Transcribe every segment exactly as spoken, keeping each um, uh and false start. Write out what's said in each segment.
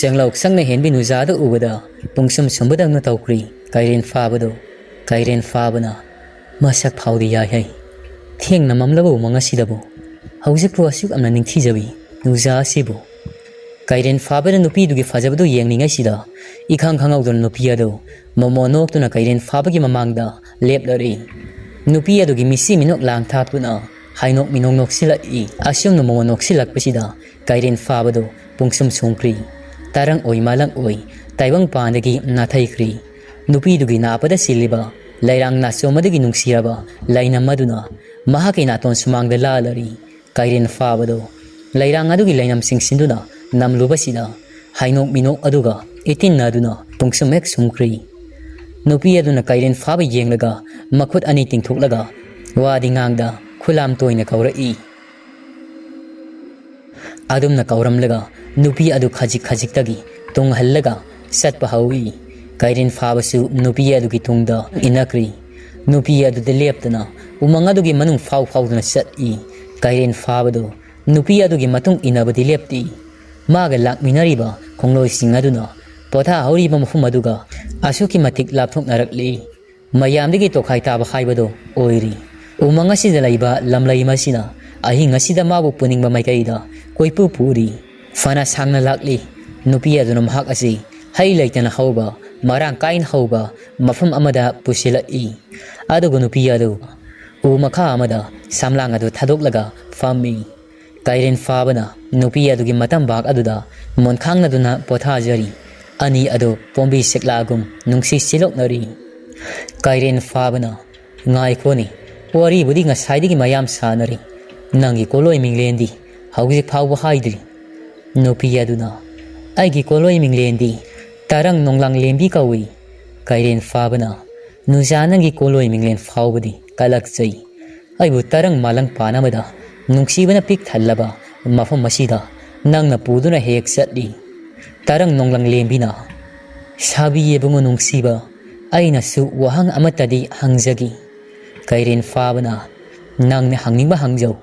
ꯆꯦꯡꯂꯧ ꯁꯪꯅ ꯍꯦꯟꯕꯤ ꯅꯨꯖꯥꯗꯨ ꯎꯕꯗ ꯄꯨꯡꯁꯨꯝ ꯁꯨꯝꯕꯗꯧꯅ ꯇꯧꯈ꯭ꯔꯤ ꯀꯩꯔꯦꯟ ꯐꯥꯕꯗꯣ꯫ ꯀꯩꯔꯦꯟ ꯐꯥꯕꯅ, "ꯃꯁꯛ ꯐꯥꯎꯗꯤ ꯌꯥꯏ ꯍꯩ, ꯊꯦꯡꯅ ꯃꯝꯂꯕ ꯎꯃꯪ ꯑꯁꯤꯗꯕꯨ ꯍꯧꯖꯤꯛꯄꯨ ꯑꯁꯨꯛ ꯌꯥꯝꯅ ꯅꯤꯡꯊꯤꯖꯕꯤ ꯅꯨꯖꯥ ꯑꯁꯤꯕꯨ?" ꯀꯩꯔꯦꯟ ꯐꯥꯕꯅ ꯅꯨꯄꯤꯗꯨꯒꯤ ꯐꯖꯕꯗꯨ ꯌꯦꯡꯂꯤꯉꯩꯁꯤꯗ ꯏꯈꯪ ꯈꯪꯍꯧꯗꯅ ꯅꯨꯄꯤ ꯑꯗꯨ ꯃꯣꯃꯣ ꯅꯣꯛꯇꯨꯅ ꯀꯩꯔꯦꯟ ꯐꯥꯕꯒꯤ ꯃꯃꯥꯡꯗ ꯂꯦꯞꯂꯔꯤ꯫ ꯅꯨꯄꯤ ꯑꯗꯨꯒꯤ ꯃꯤꯠꯁꯤ ꯃꯤꯅꯣꯛ ꯂꯥꯡ ꯊꯥꯛꯇꯨꯅ ꯍꯥꯏꯅꯣꯛ ꯃꯤꯅꯣꯛ ꯅꯣꯛꯁꯤꯜꯂꯛꯏ꯫ ꯑꯁꯨꯝꯅ ꯃꯣꯃꯣ ꯅꯣꯛꯁꯤꯜꯂꯛꯄꯁꯤꯗ ꯀꯩꯔꯦꯟ ꯐꯥꯕꯗꯨ ꯄꯨꯡꯁꯨꯝ ꯁꯨꯝꯈ꯭ꯔꯤ꯫ ꯇꯔꯪ ꯑꯣꯏ ꯃꯥꯂꯪ ꯑꯣꯏ ꯇꯥꯏꯕꯪ ꯄꯥꯟꯗꯒꯤ ꯅꯥꯊꯩꯈ꯭ꯔꯤ꯫ ꯅꯨꯄꯤꯗꯨꯒꯤ ꯅꯥꯄꯗ ꯁꯤꯜꯂꯤꯕ ꯂꯩꯔꯥꯡ ꯅꯥꯆꯣꯝ ꯑꯗꯨꯒꯤ ꯅꯨꯡꯁꯤꯔꯕ ꯂꯩꯅꯝ ꯑꯗꯨꯅ ꯃꯍꯥꯛꯀꯤ ꯅꯥꯇꯣꯟ ꯁꯨꯃꯥꯡꯗ ꯂꯥꯜꯂꯔꯤ꯫ ꯀꯩꯔꯦꯟ ꯐꯥꯕꯗꯨ ꯂꯩꯔꯥꯡ ꯑꯗꯨꯒꯤ ꯂꯩꯅꯝꯁꯤꯡ ꯁꯤꯟꯗꯨꯅ ꯅꯝꯂꯨꯕꯁꯤꯗ ꯍꯩꯅꯣꯛ ꯃꯤꯅꯣꯛ ꯑꯗꯨꯒ ꯏꯇꯤꯟꯅꯗꯨꯅ ꯄꯨꯡꯁꯨꯝ ꯍꯦꯛ ꯁꯨꯝꯈ꯭ꯔꯤ꯫ ꯅꯨꯄꯤ ꯑꯗꯨꯅ ꯀꯩꯔꯦꯟ ꯐꯥꯕ ꯌꯦꯡꯂꯒ ꯃꯈꯨꯠ ꯑꯅꯤ ꯇꯤꯡꯊꯣꯛꯂꯒ ꯋꯥꯗꯤ ꯉꯥꯡꯗ ꯈꯨꯂꯥꯝ ꯇꯣꯏꯅ ꯀꯧꯔꯛꯏ꯫ ꯑꯗꯨꯝꯅ ꯀꯧꯔꯝꯂꯒ ꯅꯨꯄꯤ ꯑꯗꯨ ꯈꯖꯤꯛ ꯈꯖꯤꯛꯇꯒꯤ ꯇꯨꯡꯍꯜꯂꯒ ꯆꯠꯄ ꯍꯧꯏ꯫ ꯀꯩꯔꯦꯟ ꯐꯥꯕꯁꯨ ꯅꯨꯄꯤ ꯑꯗꯨꯒꯤ ꯇꯨꯡꯗ ꯏꯟꯅꯈ꯭ꯔꯤ꯫ ꯅꯨꯄꯤ ꯑꯗꯨꯗ ꯂꯦꯞꯇꯅ ꯎꯃꯪ ꯑꯗꯨꯒꯤ ꯃꯅꯨꯡ ꯐꯥꯎ ꯐꯥꯎꯗꯨꯅ ꯆꯠꯏ꯫ ꯀꯩꯔꯦꯟ ꯐꯥꯕꯗꯨ ꯅꯨꯄꯤ ꯑꯗꯨꯒꯤ ꯃꯇꯨꯡ ꯏꯟꯅꯕꯗꯤ ꯂꯦꯞꯇꯦ꯫ ꯃꯥꯒ ꯂꯥꯛꯃꯤꯟꯅꯔꯤꯕ ꯈꯣꯡꯂꯣꯏꯁꯤꯡ ꯑꯗꯨꯅ ꯄꯣꯊꯥꯍꯧꯔꯤꯕ ꯃꯐꯝ ꯑꯗꯨꯒ ꯑꯁꯨꯛꯀꯤ ꯃꯇꯤꯛ ꯂꯥꯞꯊꯣꯛꯅꯔꯛꯂꯤ꯫ ꯃꯌꯥꯝꯗꯒꯤ ꯇꯣꯈꯥꯏ ꯇꯥꯕ ꯍꯥꯏꯕꯗꯨ ꯑꯣꯏꯔꯤ꯫ ꯎꯃꯪ ꯑꯁꯤꯗ ꯂꯩꯕ ꯂꯝꯂꯩ ꯑꯃꯁꯤꯅ ꯑꯍꯤꯡ ꯑꯁꯤꯗ ꯃꯥꯕꯨ ꯄꯨꯅꯤꯡꯕ ꯃꯥꯏꯀꯩꯗ ꯀꯣꯏꯄꯨ ꯄꯨꯔꯤ꯫ ꯐꯅ ꯁꯥꯡꯅ ꯂꯥꯛꯂꯤ꯫ ꯅꯨꯄꯤ ꯑꯗꯨꯅ ꯃꯍꯥꯛ ꯑꯁꯤ ꯍꯩ ꯂꯩꯇꯅ ꯍꯧꯕ, ꯃꯔꯥꯡ ꯀꯥꯏꯅ ꯍꯧꯕ ꯃꯐꯝ ꯑꯃꯗ ꯄꯨꯁꯤꯜꯂꯛꯏ꯫ ꯑꯗꯨꯒ ꯅꯨꯄꯤ ꯑꯗꯨ ꯎ ꯃꯈꯥ ꯑꯃꯗ ꯁꯝꯂꯥꯡ ꯑꯗꯨ ꯊꯥꯗꯣꯛꯂꯒ ꯐꯝꯃꯤ꯫ ꯀꯩꯔꯦꯟ ꯐꯥꯕꯅ ꯅꯨꯄꯤ ꯑꯗꯨꯒꯤ ꯃꯇꯝꯕꯥꯛ ꯑꯗꯨꯗ ꯃꯣꯟꯈꯥꯡꯅꯗꯨꯅ ꯄꯣꯊꯥꯖꯔꯤ꯫ ꯑꯅꯤ ꯑꯗꯨ ꯄꯣꯝꯕꯤ ꯁꯤꯛꯂꯥꯒꯨꯝ ꯅꯨꯡꯁꯤ ꯁꯤꯂꯣꯛꯅꯔꯤ꯫ ꯀꯩꯔꯦꯟ ꯐꯥꯕꯅ, "ꯉꯥꯏꯈꯣꯅꯦ, ꯋꯥꯔꯤꯕꯨꯗꯤ ꯉꯁꯥꯏꯗꯒꯤ ꯃꯌꯥꯝ ꯁꯥꯟꯅꯔꯤ꯫ ꯅꯪꯒꯤ ꯀꯣꯂꯣꯏ ꯃꯤꯡꯂꯦꯟꯗꯤ ꯍꯧꯖꯤꯛ ꯐꯥꯎꯕ ꯍꯥꯏꯗ꯭ꯔꯤ?" ꯅꯨꯄꯤ ꯑꯗꯨꯅ, "ꯑꯩꯒꯤ ꯀꯣꯂꯣꯏ ꯃꯤꯡꯂꯦꯟꯗꯤ ꯇꯔꯪ ꯅꯣꯡꯂꯥꯡ ꯂꯦꯝꯕꯤ ꯀꯧꯏ꯫" ꯀꯩꯔꯦꯟ ꯐꯥꯕꯅ, "ꯅꯨꯖꯥ, ꯅꯪꯒꯤ ꯀꯣꯂꯣꯏ ꯃꯤꯡꯂꯦꯟ ꯐꯥꯎꯕꯗꯤ ꯀꯜꯂꯛꯆꯩ꯫ ꯑꯩꯕꯨ ꯇꯔꯪ ꯃꯥꯂꯪ ꯄꯥꯟ ꯑꯃꯗ ꯅꯨꯡꯁꯤꯕꯅ ꯄꯤꯛ ꯊꯜꯂꯕ ꯃꯐꯝ ꯑꯁꯤꯗ ꯅꯪꯅ ꯄꯨꯗꯨꯅ ꯍꯦꯛ ꯆꯠꯂꯤ꯫" ꯇꯔꯪ ꯅꯣꯡꯂꯪ ꯂꯦꯝꯕꯤꯅ, "ꯁꯥꯕꯤ ꯏꯕꯨꯡꯉꯣ ꯅꯨꯡꯁꯤꯕ, ꯑꯩꯅꯁꯨ ꯋꯥꯍꯪ ꯑꯃꯠꯇꯗꯤ ꯍꯪꯖꯒꯦ꯫" ꯀꯩꯔꯦꯟ ꯐꯥꯕꯅ, "ꯅꯪꯅ ꯍꯪꯅꯤꯡꯕ ꯍꯪꯖꯧ,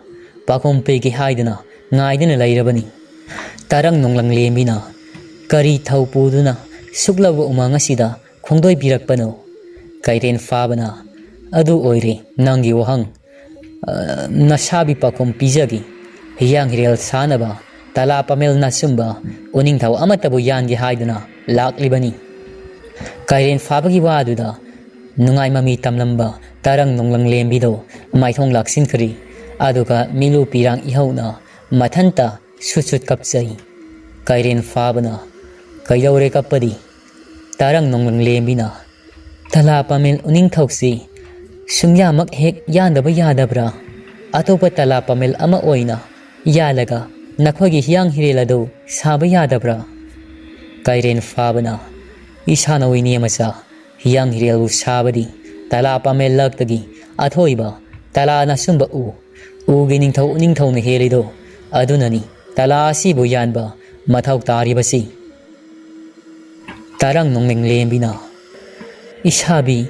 ꯄꯥꯈꯣꯝ ꯄꯤꯒꯦ ꯍꯥꯏꯗꯨꯅ ꯉꯥꯏꯗꯨꯅ ꯂꯩꯔꯕꯅꯤ꯫" ꯇꯔꯪ ꯅꯣꯡꯂꯪ ꯂꯦꯝꯕꯤꯅ, ꯀꯔꯤ ꯊꯧ ꯄꯨꯗꯨꯅ ꯁꯨꯛꯂꯕ ꯎꯃꯪ ꯑꯁꯤꯗ ꯈꯣꯡꯗꯣꯏꯕꯤꯔꯛꯄꯅꯣ? ꯀꯩꯔꯦꯟ ꯐꯥꯕꯅ, ꯑꯗꯨ ꯑꯣꯏꯔꯦ ꯅꯪꯒꯤ ꯋꯥꯍꯪ꯫ ꯑ, ꯅꯁꯥꯕꯤ ꯄꯥꯎꯈꯨꯝ ꯄꯤꯖꯒꯦ꯫ ꯍꯤꯌꯥꯡ ꯍꯤꯔꯦꯜ ꯁꯥꯅꯕ ꯇꯂꯥ ꯄꯥꯃꯦꯜ ꯅꯥꯆꯨꯝꯕ ꯎꯅꯤꯡꯊꯧ ꯑꯃꯠꯇꯕꯨ ꯌꯥꯟꯒꯦ ꯍꯥꯏꯗꯨꯅ ꯂꯥꯛꯂꯤꯕꯅꯤ꯫ ꯀꯩꯔꯦꯟ ꯐꯥꯕꯒꯤ ꯋꯥꯗꯨꯗ ꯅꯨꯡꯉꯥꯏ ꯃꯃꯤ ꯇꯝꯂꯝꯕ ꯇꯔꯪ ꯅꯣꯡꯂꯪ ꯂꯦꯝꯕꯤꯗꯣ ꯃꯥꯏꯊꯣꯡ ꯂꯥꯛꯁꯤꯟꯈ꯭ꯔꯤ꯫ ꯑꯗꯨꯒ ꯃꯤꯂꯨ ꯄꯤꯔꯥꯡ ꯏꯍꯧꯅ ꯃꯊꯟꯇ ꯁꯨꯠ ꯁꯨꯠ ꯀꯞꯆꯩ꯫ ꯀꯩꯔꯦꯟ ꯐꯥꯕꯅ, "ꯀꯩꯗꯧꯔꯦ ꯀꯞꯄꯗꯤ?" ꯇꯔꯪ ꯅꯣꯡꯂꯪ ꯂꯦꯝꯕꯤꯅ, "ꯇꯂꯥ ꯄꯥꯃꯦꯜ ꯎꯅꯤꯡꯊꯧꯁꯤ ꯁꯨꯡꯌꯥꯃꯛ ꯍꯦꯛ ꯌꯥꯟꯗꯕ ꯌꯥꯗꯕ꯭ꯔꯥ? ꯑꯇꯣꯞꯄ ꯇꯂꯥ ꯄꯥꯃꯦꯜ ꯑꯃ ꯑꯣꯏꯅ ꯌꯥꯜꯂꯒ ꯅꯈꯣꯏꯒꯤ ꯍꯤꯌꯥꯡ ꯍꯤꯔꯦꯜ ꯑꯗꯨ ꯁꯥꯕ ꯌꯥꯗꯕ꯭ꯔꯥ?" ꯀꯩꯔꯦꯟ ꯐꯥꯕꯅ, "ꯏꯁꯥꯅ ꯑꯣꯏꯅꯤ ꯃꯆꯥ, ꯍꯤꯌꯥꯡ ꯍꯤꯔꯦꯜꯕꯨ ꯁꯥꯕꯗꯤ ꯇꯂꯥ ꯄꯥꯃꯦꯜ ꯂꯛꯇꯒꯤ ꯑꯊꯣꯏꯕ ꯇꯂꯥ ꯅꯥꯆꯨꯝꯕ ꯎ, ꯎꯒꯤ ꯅꯤꯡꯊꯧ ꯎꯅꯤꯡꯊꯧꯅ ꯍꯦꯜꯂꯤꯗꯣ꯫ ꯑꯗꯨꯅꯅꯤ ꯇꯂꯥ ꯑꯁꯤꯕꯨ ꯌꯥꯟꯕ ꯃꯊꯧ ꯇꯥꯔꯤꯕꯁꯤ꯫" ꯇꯔꯪ ꯅꯣꯡꯂꯪ ꯂꯦꯝꯕꯤꯅ, "ꯏꯁꯥꯕꯤ,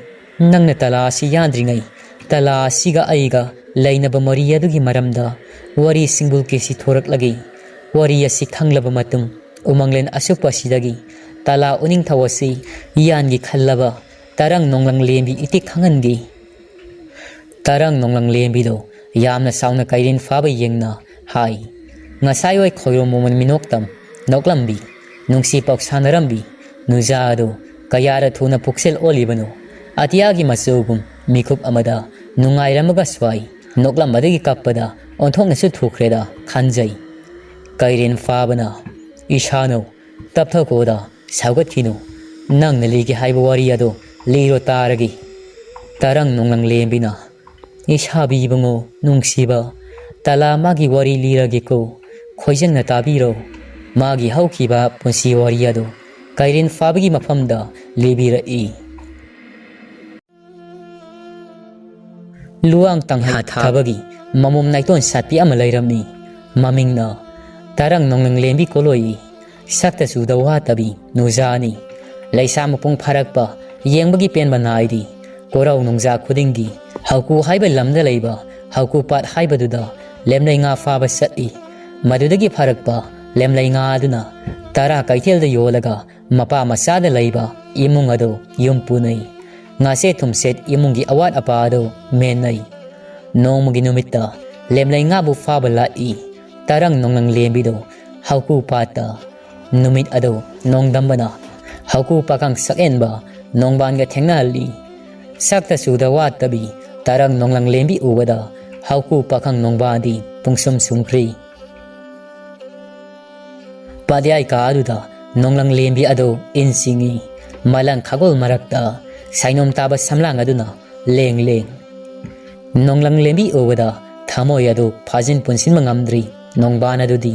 ꯅꯪꯅ ꯇꯂꯥ ꯑꯁꯤ ꯌꯥꯟꯗ꯭ꯔꯤꯉꯩ ꯇꯂꯥ ꯑꯁꯤꯒ ꯑꯩꯒ ꯂꯩꯅꯕ ꯃꯔꯤ ꯑꯗꯨꯒꯤ ꯃꯔꯝꯗ ꯋꯥꯔꯤ ꯁꯤꯡꯕꯨꯜ ꯀꯦꯁꯤ ꯊꯣꯔꯛꯂꯒꯦ꯫ ꯋꯥꯔꯤ ꯑꯁꯤ ꯈꯪꯂꯕ ꯃꯇꯨꯡ ꯎꯃꯪꯂꯦꯟ ꯑꯁꯨꯞꯄ ꯑꯁꯤꯗꯒꯤ ꯇꯂꯥ ꯎꯅꯤꯡꯊꯧ ꯑꯁꯤ ꯌꯥꯟꯒꯦ ꯈꯜꯂꯕ ꯇꯔꯪ ꯅꯣꯡꯂꯪ ꯂꯦꯝꯕꯤ ꯏꯇꯤꯛ ꯈꯪꯍꯟꯒꯦ꯫" ꯇꯔꯪ ꯅꯣꯡꯂꯪ ꯂꯦꯝꯕꯤꯗꯣ ꯌꯥꯝꯅ ꯁꯥꯎꯅ ꯀꯩꯔꯦꯟ ꯐꯥꯕ ꯌꯦꯡꯅ ꯍꯥꯏ, "ꯉꯁꯥꯏꯋꯥꯏ ꯈꯣꯏꯔꯣꯝ ꯃꯣꯃꯟ ꯃꯤꯅꯣꯛꯇꯝ ꯅꯣꯛꯂꯝꯕꯤ, ꯅꯨꯡꯁꯤ ꯄꯥꯎ ꯁꯥꯟꯅꯔꯝꯕꯤ ꯅꯨꯖꯥ ꯑꯗꯨ ꯀꯌꯥꯔ ꯊꯨꯅ ꯄꯨꯛꯆꯦꯜ ꯑꯣꯜꯂꯤꯕꯅꯣ? ꯑꯇꯤꯌꯥꯒꯤ ꯃꯆꯨꯒꯨꯝ ꯃꯤꯀꯨꯞ ꯑꯃꯗ ꯅꯨꯡꯉꯥꯏꯔꯝꯃꯒ ꯁ꯭ꯋꯥꯏ ꯅꯣꯛꯂꯝꯕꯗꯒꯤ ꯀꯞꯄꯗ ꯑꯣꯟꯊꯣꯛꯅꯁꯨ ꯊꯨꯈ꯭ꯔꯦꯗ ꯈꯟꯖꯩ꯫" ꯀꯩꯔꯦꯟ ꯐꯥꯕꯅ, "ꯏꯁꯥꯅꯧ, ꯇꯞꯊꯈꯣꯗ, ꯁꯧꯒꯠꯈꯤꯅꯨ꯫ ꯅꯪꯅ ꯂꯤꯒꯦ ꯍꯥꯏꯕ ꯋꯥꯔꯤ ꯑꯗꯨ ꯂꯤꯔꯣ ꯇꯥꯔꯒꯦ꯫" ꯇꯔꯪ ꯅꯣꯡꯂꯪ ꯂꯦꯝꯕꯤꯅ, "ꯏꯁꯥꯕꯤ ꯏꯕꯨꯡꯉꯣ ꯅꯨꯡꯁꯤꯕ, ꯇꯂꯥ ꯃꯥꯒꯤ ꯋꯥꯔꯤ ꯂꯤꯔꯒꯦꯀꯣ, ꯈꯣꯏꯖꯪꯅ ꯇꯥꯕꯤꯔꯣ꯫" ꯃꯥꯒꯤ ꯍꯧꯈꯤꯕ ꯄꯨꯟꯁꯤ ꯋꯥꯔꯤ ꯑꯗꯨ ꯀꯩꯔꯦꯟ ꯐꯥꯕꯒꯤ ꯃꯐꯝꯗ ꯂꯤꯕꯤꯔꯛꯏ꯫ ꯂꯨꯋꯥꯡ ꯇꯪꯍꯩ ꯊꯥꯕꯒꯤ ꯃꯃꯣꯝ ꯅꯥꯏꯇꯣꯟ ꯁꯥꯠꯄꯤ ꯑꯃ ꯂꯩꯔꯝꯃꯤ꯫ ꯃꯃꯤꯡꯅ ꯇꯔꯪ ꯅꯣꯡꯂꯪ ꯂꯦꯝꯕꯤ ꯀꯣꯂꯣꯏ꯫ ꯁꯛꯇ ꯆꯨꯗ ꯋꯥꯠꯇꯕꯤ ꯅꯨꯖꯥꯅꯤ꯫ ꯂꯩꯁꯥ ꯃꯄꯨꯡ ꯐꯥꯔꯛꯄ ꯌꯦꯡꯕꯒꯤ ꯄꯦꯟꯕ ꯅꯥꯏꯗꯤ꯫ ꯀꯣꯔꯧ ꯅꯣꯡꯖꯥ ꯈꯨꯗꯤꯡꯒꯤ ꯍꯧꯀꯨ ꯍꯥꯏꯕ ꯂꯝꯗ ꯂꯩꯕ ꯍꯧꯀꯨ ꯄꯥꯠ ꯍꯥꯏꯕꯗꯨꯗ ꯂꯦꯝꯂꯩ ꯉꯥ ꯐꯥꯕ ꯆꯠꯂꯤ꯫ ꯃꯗꯨꯗꯒꯤ ꯐꯥꯔꯛꯄ ꯂꯦꯝꯂꯩ ꯉꯥ ꯑꯗꯨꯅ ꯇꯔꯥ ꯀꯩꯊꯦꯜꯗ ꯌꯣꯜꯂꯒ ꯃꯄꯥ ꯃꯆꯥꯗ ꯂꯩꯕ ꯏꯃꯨꯡ ꯑꯗꯨ ꯌꯨꯝ ꯄꯨꯅꯩ꯫ ꯉꯥꯁꯦ ꯊꯨꯝꯁꯦꯠ ꯏꯃꯨꯡꯒꯤ ꯑꯋꯥꯠ ꯑꯄꯥ ꯑꯗꯨ ꯃꯦꯟꯅꯩ꯫ ꯅꯣꯡꯃꯒꯤ ꯅꯨꯃꯤꯠꯇ ꯂꯦꯝꯂꯩ ꯉꯥꯕꯨ ꯐꯥꯕ ꯂꯥꯛꯏ꯫ ꯇꯔꯪ ꯅꯣꯡꯂꯪ ꯂꯦꯝꯕꯤꯗꯨ ꯍꯧꯀꯨ ꯄꯥꯠꯇ꯫ ꯅꯨꯃꯤꯠ ꯑꯗꯨ ꯅꯣꯡꯗꯝꯕꯅ ꯍꯧꯀꯨ ꯄꯥꯈꯪ ꯁꯛꯍꯦꯟꯕ ꯅꯣꯡꯕꯥꯟꯒ ꯊꯦꯡꯅꯍꯜꯂꯤ꯫ ꯁꯛꯇ ꯆꯨꯗ ꯋꯥꯠꯇꯕꯤ ꯇꯔꯪ ꯅꯣꯡꯂꯪ ꯂꯦꯝꯕꯤ ꯎꯕꯗ ꯍꯧꯀꯨ ꯄꯥꯈꯪ ꯅꯣꯡꯕꯥꯟꯗꯤ ꯄꯨꯡꯁꯨꯝ ꯁꯨꯝꯈ꯭ꯔꯤ꯫ ꯄꯥꯠꯌꯥꯏ ꯀꯥ ꯑꯗꯨꯗ ꯅꯣꯡꯂꯪ ꯂꯦꯝꯕꯤ ꯑꯗꯨ ꯏꯟ ꯆꯤꯡꯏ꯫ ꯃꯂꯪ ꯈꯥꯒꯣꯜ ꯃꯔꯛꯇ ꯁꯥꯏꯅꯣꯝ ꯇꯥꯕ ꯁꯝꯂꯥꯡ ꯑꯗꯨꯅ ꯂꯦꯡ ꯂꯦꯡ꯫ ꯅꯣꯡꯂꯪ ꯂꯦꯝꯕꯤ ꯎꯕꯗ ꯊꯃꯣꯏ ꯑꯗꯨ ꯐꯥꯖꯤꯟ ꯄꯨꯟꯁꯤꯟꯕ ꯉꯝꯗ꯭ꯔꯤ꯫ ꯅꯣꯡꯕꯥꯟ ꯑꯗꯨꯗꯤ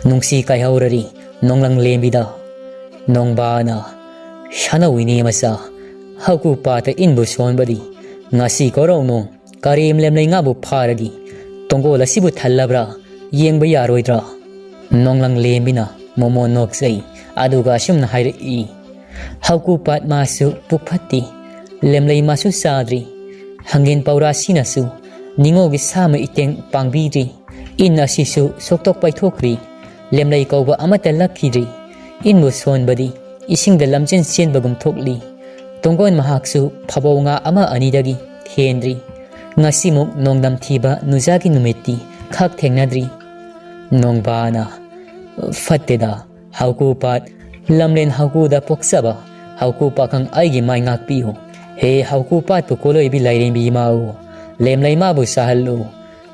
ꯅꯨꯡꯁꯤ ꯀꯥꯏꯍꯧꯔꯔꯤ ꯅꯣꯡꯂꯪ ꯂꯦꯝꯕꯤꯗ꯫ ꯅꯣꯡꯕꯥꯟꯅ, "ꯁꯥꯅꯧ ꯏꯅꯦ ꯃꯆꯥ, ꯍꯧꯀꯨ ꯄꯥꯠꯇ ꯏꯟꯕꯨ ꯁꯣꯟꯕꯗꯤ ꯉꯁꯤ ꯀꯣꯔꯧꯅꯣ ꯀꯔꯦꯝ ꯂꯦꯝꯂꯩ ꯉꯥꯕꯨ ꯐꯥꯔꯗꯤ ꯇꯣꯡꯒꯣꯜ ꯑꯁꯤꯕꯨ ꯊꯜꯂꯕ꯭ꯔꯥ? ꯌꯦꯡꯕ ꯌꯥꯔꯣꯏꯗ꯭ꯔꯥ?" ꯅꯣꯡꯂꯪ ꯂꯦꯝꯕꯤꯅ ꯃꯣꯃꯣꯟ ꯅꯣꯛꯆꯩ꯫ ꯑꯗꯨꯒ ꯑꯁꯨꯝꯅ ꯍꯥꯏꯔꯛꯏ, "ꯍꯧꯀꯨ ꯄꯥꯠ ꯃꯥꯁꯨ ꯄꯨꯛ ꯐꯠꯇꯦ, ꯂꯦꯝꯂꯩ ꯃꯥꯁꯨ ꯆꯥꯗ꯭ꯔꯤ꯫ ꯍꯪꯒꯦꯟ ꯄꯧꯔꯥꯁꯤꯅꯁꯨ ꯅꯤꯉꯣꯜꯒꯤ ꯁꯥꯃ ꯏꯇꯦꯡ ꯄꯥꯡꯕꯤꯗ꯭ꯔꯤ꯫ ꯏꯟ ꯑꯁꯤꯁꯨ ꯁꯣꯛꯇꯣꯛ ꯄꯩꯊꯣꯛꯈ꯭ꯔꯤ꯫ ꯂꯦꯝꯂꯩ ꯀꯧꯕ ꯑꯃꯠꯇ ꯂꯥꯛꯈꯤꯗ꯭ꯔꯤ꯫ ꯏꯟꯕꯨ ꯁꯣꯟꯕꯗꯤ ꯏꯁꯤꯡꯗ ꯂꯝꯖꯦꯟ ꯆꯦꯟꯕꯒꯨꯝ ꯊꯣꯛꯂꯤ꯫ ꯇꯣꯡꯒꯣꯟ ꯃꯍꯥꯛꯁꯨ ꯐꯕꯧ ꯉꯥ ꯑꯃ ꯑꯅꯤꯗꯒꯤ ꯍꯦꯟꯗ꯭ꯔꯤ꯫ ꯉꯁꯤꯃꯨꯛ ꯅꯣꯡꯗꯝ ꯊꯤꯕ ꯅꯨꯖꯥꯒꯤ ꯅꯨꯃꯤꯠꯇꯤ ꯈꯛ ꯊꯦꯡꯅꯗ꯭ꯔꯤ꯫" ꯅꯣꯡꯕꯥꯅ, "ꯐꯠꯇꯦꯗ, ꯍꯧꯀꯨ ꯄꯥꯠ, ꯂꯝꯂꯦꯟ ꯍꯧꯀꯨꯗ ꯄꯣꯛꯆꯕ ꯍꯧꯀꯨ ꯄꯥꯈꯪ ꯑꯩꯒꯤ ꯃꯥꯏ ꯉꯥꯛꯄꯤꯌꯨ꯫ ꯍꯦ ꯍꯧꯀꯨ ꯄꯥꯠꯄꯨ ꯀꯣꯂꯣꯏꯕꯤ ꯂꯥꯏꯔꯦꯝꯕꯤ ꯏꯃꯥꯎ, ꯂꯦꯝꯂꯩ ꯃꯥꯕꯨ ꯁꯥꯍꯜꯂꯨ꯫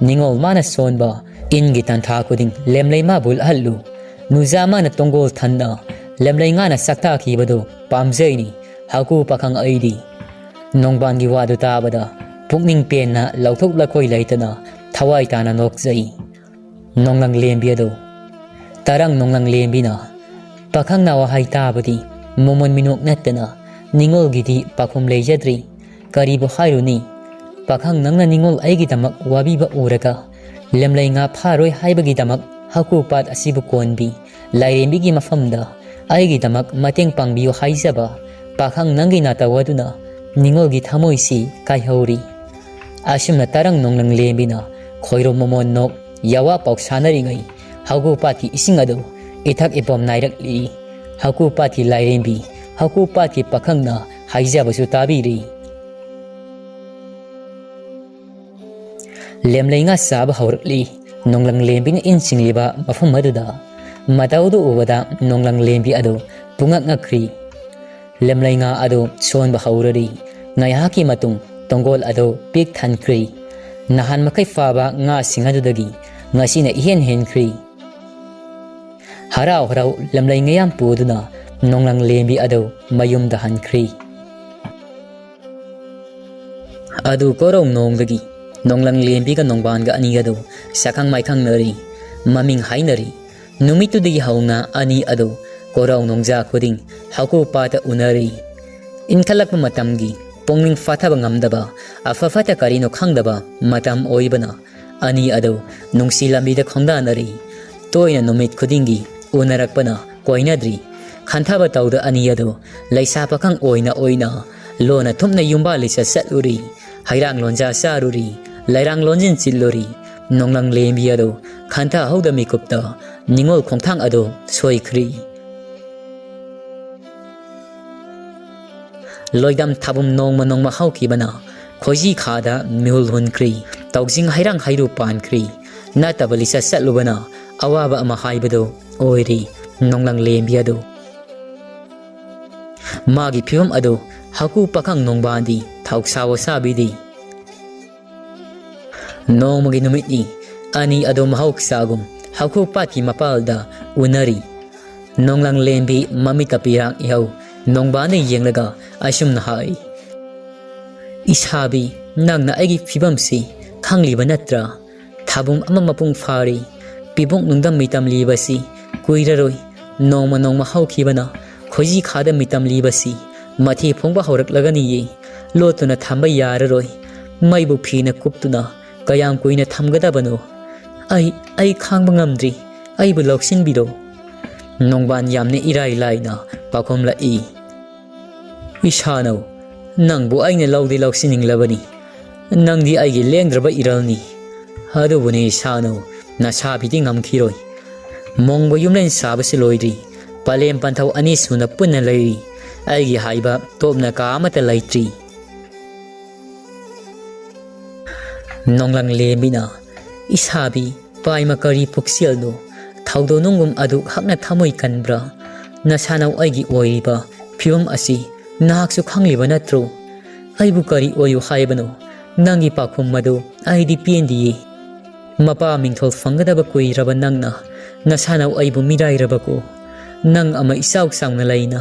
ꯅꯤꯉꯣꯜ ꯃꯥꯅ ꯁꯣꯟꯕ ꯏꯟꯒꯤ ꯇꯟꯊꯥ ꯈꯨꯗꯤꯡ ꯂꯦꯝꯂꯩ ꯃꯥꯕꯨ ꯂꯥꯛꯍꯜꯂꯨ꯫ ꯅꯨꯖꯥ ꯃꯥꯅ ꯇꯣꯡꯒꯣꯜ ꯊꯟꯅ ꯂꯦꯝꯂꯩ ꯉꯥꯅ ꯆꯥꯛꯇꯥꯈꯤꯕꯗꯨ ꯄꯥꯝꯖꯩꯅꯤ ꯍꯧꯀꯨ ꯄꯥꯈꯪ ꯑꯩꯗꯤ꯫" ꯅꯣꯡꯕꯥꯟꯒꯤ ꯋꯥꯗꯨ ꯇꯥꯕꯗ ꯄꯨꯛꯅꯤꯡ ꯄꯦꯟꯅ ꯂꯧꯊꯣꯛ ꯂꯈꯣꯏ ꯂꯩꯇꯅ ꯊꯋꯥꯏ ꯇꯥꯅ ꯅꯣꯛꯆꯩ꯫ ꯅꯣꯡꯂꯪ ꯂꯦꯝꯕꯤ ꯑꯗꯨ꯫ ꯇꯔꯪ ꯅꯣꯡꯂꯪ ꯂꯦꯝꯕꯤꯅ ꯄꯥꯈꯪꯅ ꯋꯥꯍꯩ ꯇꯥꯕꯗꯤ ꯃꯣꯃꯣꯟ ꯃꯤꯅꯣꯛ ꯅꯠꯇꯅ ꯅꯤꯉꯣꯜꯒꯤꯗꯤ ꯄꯥꯎꯈꯨꯝ ꯂꯩꯖꯗ꯭ꯔꯤ꯫ ꯀꯔꯤꯕꯨ ꯍꯥꯏꯔꯨꯅꯤ? ꯄꯥꯈꯪ ꯅꯪꯅ ꯅꯤꯉꯣꯜ ꯑꯩꯒꯤꯗꯃꯛ ꯋꯥꯕꯤꯕ ꯎꯔꯒ ꯂꯦꯝꯂꯩ ꯉꯥ ꯐꯥꯔꯣꯏ ꯍꯥꯏꯕꯒꯤꯗꯃꯛ ꯍꯧꯀꯨ ꯄꯥꯠ ꯑꯁꯤꯕꯨ ꯀꯣꯟꯕꯤ ꯂꯥꯏꯔꯦꯝꯕꯤꯒꯤ ꯃꯐꯝꯗ ꯑꯩꯒꯤꯗꯃꯛ ꯃꯇꯦꯡ ꯄꯥꯡꯕꯤꯌꯨ ꯍꯥꯏꯖꯕ ꯄꯥꯈꯪ ꯅꯪꯒꯤ ꯅꯥꯇꯧ ꯑꯗꯨꯅ ꯅꯤꯉꯣꯜꯒꯤ ꯊꯃꯣꯏꯁꯤ ꯀꯥꯏꯍꯧꯔꯤ꯫ ꯑꯁꯨꯝꯅ ꯇꯔꯪ ꯅꯣꯡꯂꯪ ꯂꯦꯝꯕꯤꯅ ꯈꯣꯏꯔꯣꯝ ꯃꯃꯣꯟ ꯅꯣꯛ ꯌꯥꯋꯥ ꯄꯥꯎ ꯁꯥꯟꯅꯔꯤꯉꯩ ꯍꯧꯒꯨ ꯄꯥꯠꯀꯤ ꯏꯁꯤꯡ ꯑꯗꯨ ꯏꯊꯛ ꯏꯄꯣꯝ ꯅꯥꯏꯔꯛꯂꯤ꯫ ꯍꯥꯀꯨ ꯄꯥꯠꯀꯤ ꯂꯥꯏꯔꯦꯝꯕꯤ, ꯍꯥꯀꯨ ꯄꯥꯠꯀꯤ ꯄꯥꯈꯪꯅ ꯍꯥꯏꯖꯕꯁꯨ ꯇꯥꯕꯤꯔꯤ꯫ ꯂꯦꯝꯂꯩ ꯉꯥ ꯆꯥꯕ ꯍꯧꯔꯛꯂꯤ꯫ ꯅꯣꯡꯂꯪ ꯂꯦꯝꯕꯤꯅ ꯏꯟ ꯆꯤꯡꯂꯤꯕ ꯃꯐꯝ ꯑꯗꯨꯗ ꯃꯇꯧꯗꯨ ꯎꯕꯗ ꯅꯣꯡꯂꯪ ꯂꯦꯝꯕꯤ ꯑꯗꯨ ꯄꯨꯡꯉꯛ ꯉꯛꯈ꯭ꯔꯤ꯫ ꯂꯦꯝꯂꯩ ꯉꯥ ꯑꯗꯨ ꯁꯣꯟꯕ ꯍꯧꯔꯔꯤ꯫ ꯉꯥꯏꯍꯥꯛꯀꯤ ꯃꯇꯨꯡ ꯇꯣꯡꯒꯣꯜ ꯑꯗꯨ ꯄꯤꯛ ꯊꯟꯈ꯭ꯔꯤ꯫ ꯅꯍꯥꯟ ꯃꯈꯩ ꯐꯥꯕ ꯉꯥꯁꯤꯡ ꯑꯗꯨꯗꯒꯤ ꯉꯁꯤꯅ ꯏꯍꯦꯟ ꯍꯦꯟꯈ꯭ꯔꯤ꯫ ꯍꯔꯥꯎ ꯍꯔꯥꯎ ꯂꯦꯝꯂꯩ ꯉꯥꯌꯥꯝ ꯄꯨꯗꯨꯅ ꯅꯣꯡꯂꯪ ꯂꯦꯝꯕꯤ ꯑꯗꯨ ꯃꯌꯨꯝꯗ ꯍꯟꯈ꯭ꯔꯤ꯫ ꯑꯗꯨ ꯀꯣꯔꯧ ꯅꯣꯡꯗꯒꯤ ꯅꯣꯡꯂꯪ ꯂꯦꯝꯕꯤꯒ ꯅꯣꯡꯕꯥꯟꯒ ꯑꯅꯤ ꯑꯗꯨ ꯁꯛꯈꯪ ꯃꯥꯏꯈꯪꯅꯔꯤ, ꯃꯃꯤꯡ ꯍꯥꯏꯅꯔꯤ꯫ ꯅꯨꯃꯤꯠꯇꯨꯗꯒꯤ ꯍꯧꯅ ꯑꯅꯤ ꯑꯗꯨ ꯀꯣꯔꯧ ꯅꯣꯡꯖꯥ ꯈꯨꯗꯤꯡ ꯍꯥꯀꯨ ꯄꯥꯠꯇ ꯎꯅꯔꯤ꯫ ꯏꯟꯈꯠꯂꯛꯄ ꯃꯇꯝꯒꯤ ꯄꯨꯛꯅꯤꯡ ꯐꯥꯊꯕ ꯉꯝꯗꯕ, ꯑꯐ ꯐꯠꯇ ꯀꯔꯤꯅꯣ ꯈꯪꯗꯕ ꯃꯇꯝ ꯑꯣꯏꯕꯅ, ꯑꯅꯤ ꯑꯗꯨ ꯅꯨꯡꯁꯤ ꯂꯝꯕꯤꯗ ꯈꯣꯡꯗꯥꯅꯔꯤ꯫ ꯇꯣꯏꯅ ꯅꯨꯃꯤꯠ ꯈꯨꯗꯤꯡꯒꯤ ꯎꯅꯔꯛꯄꯅ ꯀꯣꯏꯅꯗ꯭ꯔꯤ꯫ ꯈꯟꯊꯕ ꯇꯧꯗ ꯑꯅꯤ ꯑꯗꯨ ꯂꯩꯁꯥ ꯄꯥꯈꯪ ꯑꯣꯏꯅ ꯑꯣꯏꯅ ꯂꯣꯟꯅ ꯊꯨꯞꯅ ꯌꯨꯝꯕꯥꯜ ꯂꯤꯆꯠ ꯆꯠꯂꯨꯔꯤ꯫ ꯍꯩꯔꯥꯡ ꯂꯣꯟꯖꯥ ꯆꯥꯔꯨꯔꯤ꯫ ꯂꯩꯔꯥꯡ ꯂꯣꯟꯖꯤꯟ ꯆꯤꯜꯂꯨꯔꯤ꯫ ꯅꯣꯡꯂꯪ ꯂꯦꯝꯕꯤ ꯑꯗꯨ ꯈꯟꯊꯍꯧꯗ ꯃꯤꯀꯨꯞꯇ ꯅꯤꯉꯣꯜ ꯈꯣꯡꯊꯥꯡ ꯑꯗꯨ ꯁꯣꯏꯈ꯭ꯔꯤ꯫ ꯂꯣꯏꯗꯝ ꯊꯥꯕꯨꯝ ꯅꯣꯡꯃ ꯅꯣꯡꯃ ꯍꯧꯈꯤꯕꯅ ꯈꯣꯏꯖꯤ ꯈꯥꯗ ꯃꯤꯍꯨꯜ ꯍꯨꯟꯈ꯭ꯔꯤ꯫ ꯇꯧꯖꯤꯡ ꯍꯩꯔꯥꯡ ꯍꯩꯔꯨ ꯄꯥꯟꯈ꯭ꯔꯤ꯫ ꯅꯠꯇꯕ ꯂꯤꯆꯠ ꯆꯠꯂꯨꯕꯅ ꯑꯋꯥꯕ ꯑꯃ ꯍꯥꯏꯕꯗꯨ ꯑꯣꯏꯔꯤ꯫ ꯅꯣꯡꯂꯪ ꯂꯦꯝꯕꯤ ꯑꯗꯨ ꯃꯥꯒꯤ ꯐꯤꯕꯝ ꯑꯗꯨ ꯍꯥꯀꯨ ꯄꯥꯈꯪ ꯅꯣꯡꯕꯥꯟꯗꯤ ꯊꯧꯁꯥ ꯋꯥꯁꯥꯕꯤꯗꯤ꯫ ꯅꯣꯡꯃꯒꯤ ꯅꯨꯃꯤꯠꯅꯤ꯫ ꯑꯅꯤ ꯑꯗꯨ ꯃꯍꯧꯁꯥꯒꯨꯝ ꯍꯥꯀꯨ ꯄꯥꯠꯀꯤ ꯃꯄꯥꯜꯗ ꯎꯅꯔꯤ꯫ ꯅꯣꯡꯂꯪ ꯂꯦꯝꯕꯤ ꯃꯃꯤꯠꯇ ꯄꯤꯔꯥꯡ ꯏꯍꯧ ꯅꯣꯡꯕꯥꯟꯗ ꯌꯦꯡꯂꯒ ꯑꯁꯨꯝꯅ ꯍꯥꯏ, "ꯏꯁꯥꯕꯤ, ꯅꯪꯅ ꯑꯩꯒꯤ ꯐꯤꯕꯝꯁꯤ ꯈꯪꯂꯤꯕ ꯅꯠꯇ꯭ꯔꯥ? ꯊꯥꯕꯨꯝ ꯑꯃ ꯃꯄꯨꯡ ꯐꯥꯔꯤ꯫ ꯄꯤꯕꯨꯡ ꯅꯨꯡꯗ ꯃꯤꯇꯝꯂꯤꯕꯁꯤ ꯀꯨꯏꯔꯔꯣꯏ꯫ ꯅꯣꯡꯃ ꯅꯣꯡꯃ ꯍꯧꯈꯤꯕꯅ ꯈꯣꯏꯖꯤ ꯈꯥꯗ ꯃꯤꯇꯝꯂꯤꯕꯁꯤ ꯃꯊꯤ ꯐꯣꯡꯕ ꯍꯧꯔꯛꯂꯒꯅꯤꯌꯦ꯫ ꯂꯣꯠꯇꯨꯅ ꯊꯝꯕ ꯌꯥꯔꯔꯣꯏ꯫ ꯃꯩꯕꯨ ꯐꯤꯅ ꯀꯨꯞꯇꯨꯅ ꯀꯌꯥꯝ ꯀꯨꯏꯅ ꯊꯝꯒꯗꯕꯅꯣ? ꯑꯩ, ꯑꯩ ꯈꯥꯡꯕ ꯉꯝꯗ꯭ꯔꯤ꯫ ꯑꯩꯕꯨ ꯂꯧꯁꯤꯟꯕꯤꯔꯣ꯫" ꯅꯣꯡꯕꯥꯟ ꯌꯥꯝꯅ ꯏꯔꯥꯏ ꯂꯥꯏꯅ ꯄꯥꯈꯨꯝꯂꯛꯏ, "ꯏꯁꯥꯅꯧ, ꯅꯪꯕꯨ ꯑꯩꯅ ꯂꯧꯗꯤ ꯂꯧꯁꯤꯟꯅꯤꯡꯂꯕꯅꯤ꯫ ꯅꯪꯗꯤ ꯑꯩꯒꯤ ꯂꯦꯡꯗ꯭ꯔꯕ ꯏꯔꯜꯅꯤ꯫ ꯑꯗꯨꯕꯨꯅꯤ ꯏꯁꯥꯅꯧ, ꯅꯁꯥꯕꯤꯗꯤ ꯉꯝꯈꯤꯔꯣꯏ꯫ ꯃꯣꯡꯕ ꯌꯨꯝꯂꯦꯟ ꯁꯥꯕꯁꯨ ꯂꯣꯏꯗ꯭ꯔꯤ꯫ ꯄꯂꯦꯝ ꯄꯟꯊꯧ ꯑꯅꯤ ꯁꯨꯅ ꯄꯨꯟꯅ ꯂꯩꯔꯤ꯫ ꯑꯩꯒꯤ ꯍꯥꯏꯕ ꯇꯣꯞꯅ ꯀꯥ ꯑꯃꯠꯇ ꯂꯩꯇ꯭ꯔꯤ꯫ ꯅꯣꯡꯂꯪ ꯂꯦꯝꯕꯤꯅ, "ꯏꯁꯥꯕꯤ, ꯄꯥꯏꯃ ꯀꯔꯤ ꯄꯨꯛꯆꯦꯜꯅꯣ? ꯊꯧꯗꯣꯛꯅꯨꯡꯒꯨꯝ ꯑꯗꯨꯛ ꯍꯛꯅ ꯊꯃꯣꯏ ꯀꯟꯕ꯭ꯔꯥ? ꯅꯁꯥꯅꯧ ꯑꯩꯒꯤ ꯑꯣꯏꯔꯤꯕ ꯐꯤꯕꯝ ꯑꯁꯤ ꯅꯍꯥꯛꯁꯨ ꯈꯪꯂꯤꯕ ꯅꯠꯇ꯭ꯔꯣ? ꯑꯩꯕꯨ ꯀꯔꯤ ꯑꯣꯏꯌꯨ ꯍꯥꯏꯕꯅꯣ? ꯅꯪꯒꯤ ꯄꯥꯎꯈꯨꯝ ꯑꯗꯨ ꯑꯩꯗꯤ ꯄꯦꯟꯗꯤꯌꯦ꯫ ꯃꯄꯥ ꯃꯤꯡꯊꯣꯜ ꯐꯪꯒꯗꯕ ꯀꯨꯏꯔꯕ ꯅꯪꯅ ꯅꯁꯥꯅꯧ ꯑꯩꯕꯨ ꯃꯤꯔꯥꯏꯔꯕꯀꯣ꯫ ꯅꯪ ꯑꯃ ꯏꯆꯥꯎ ꯆꯥꯎꯅ ꯂꯩꯅ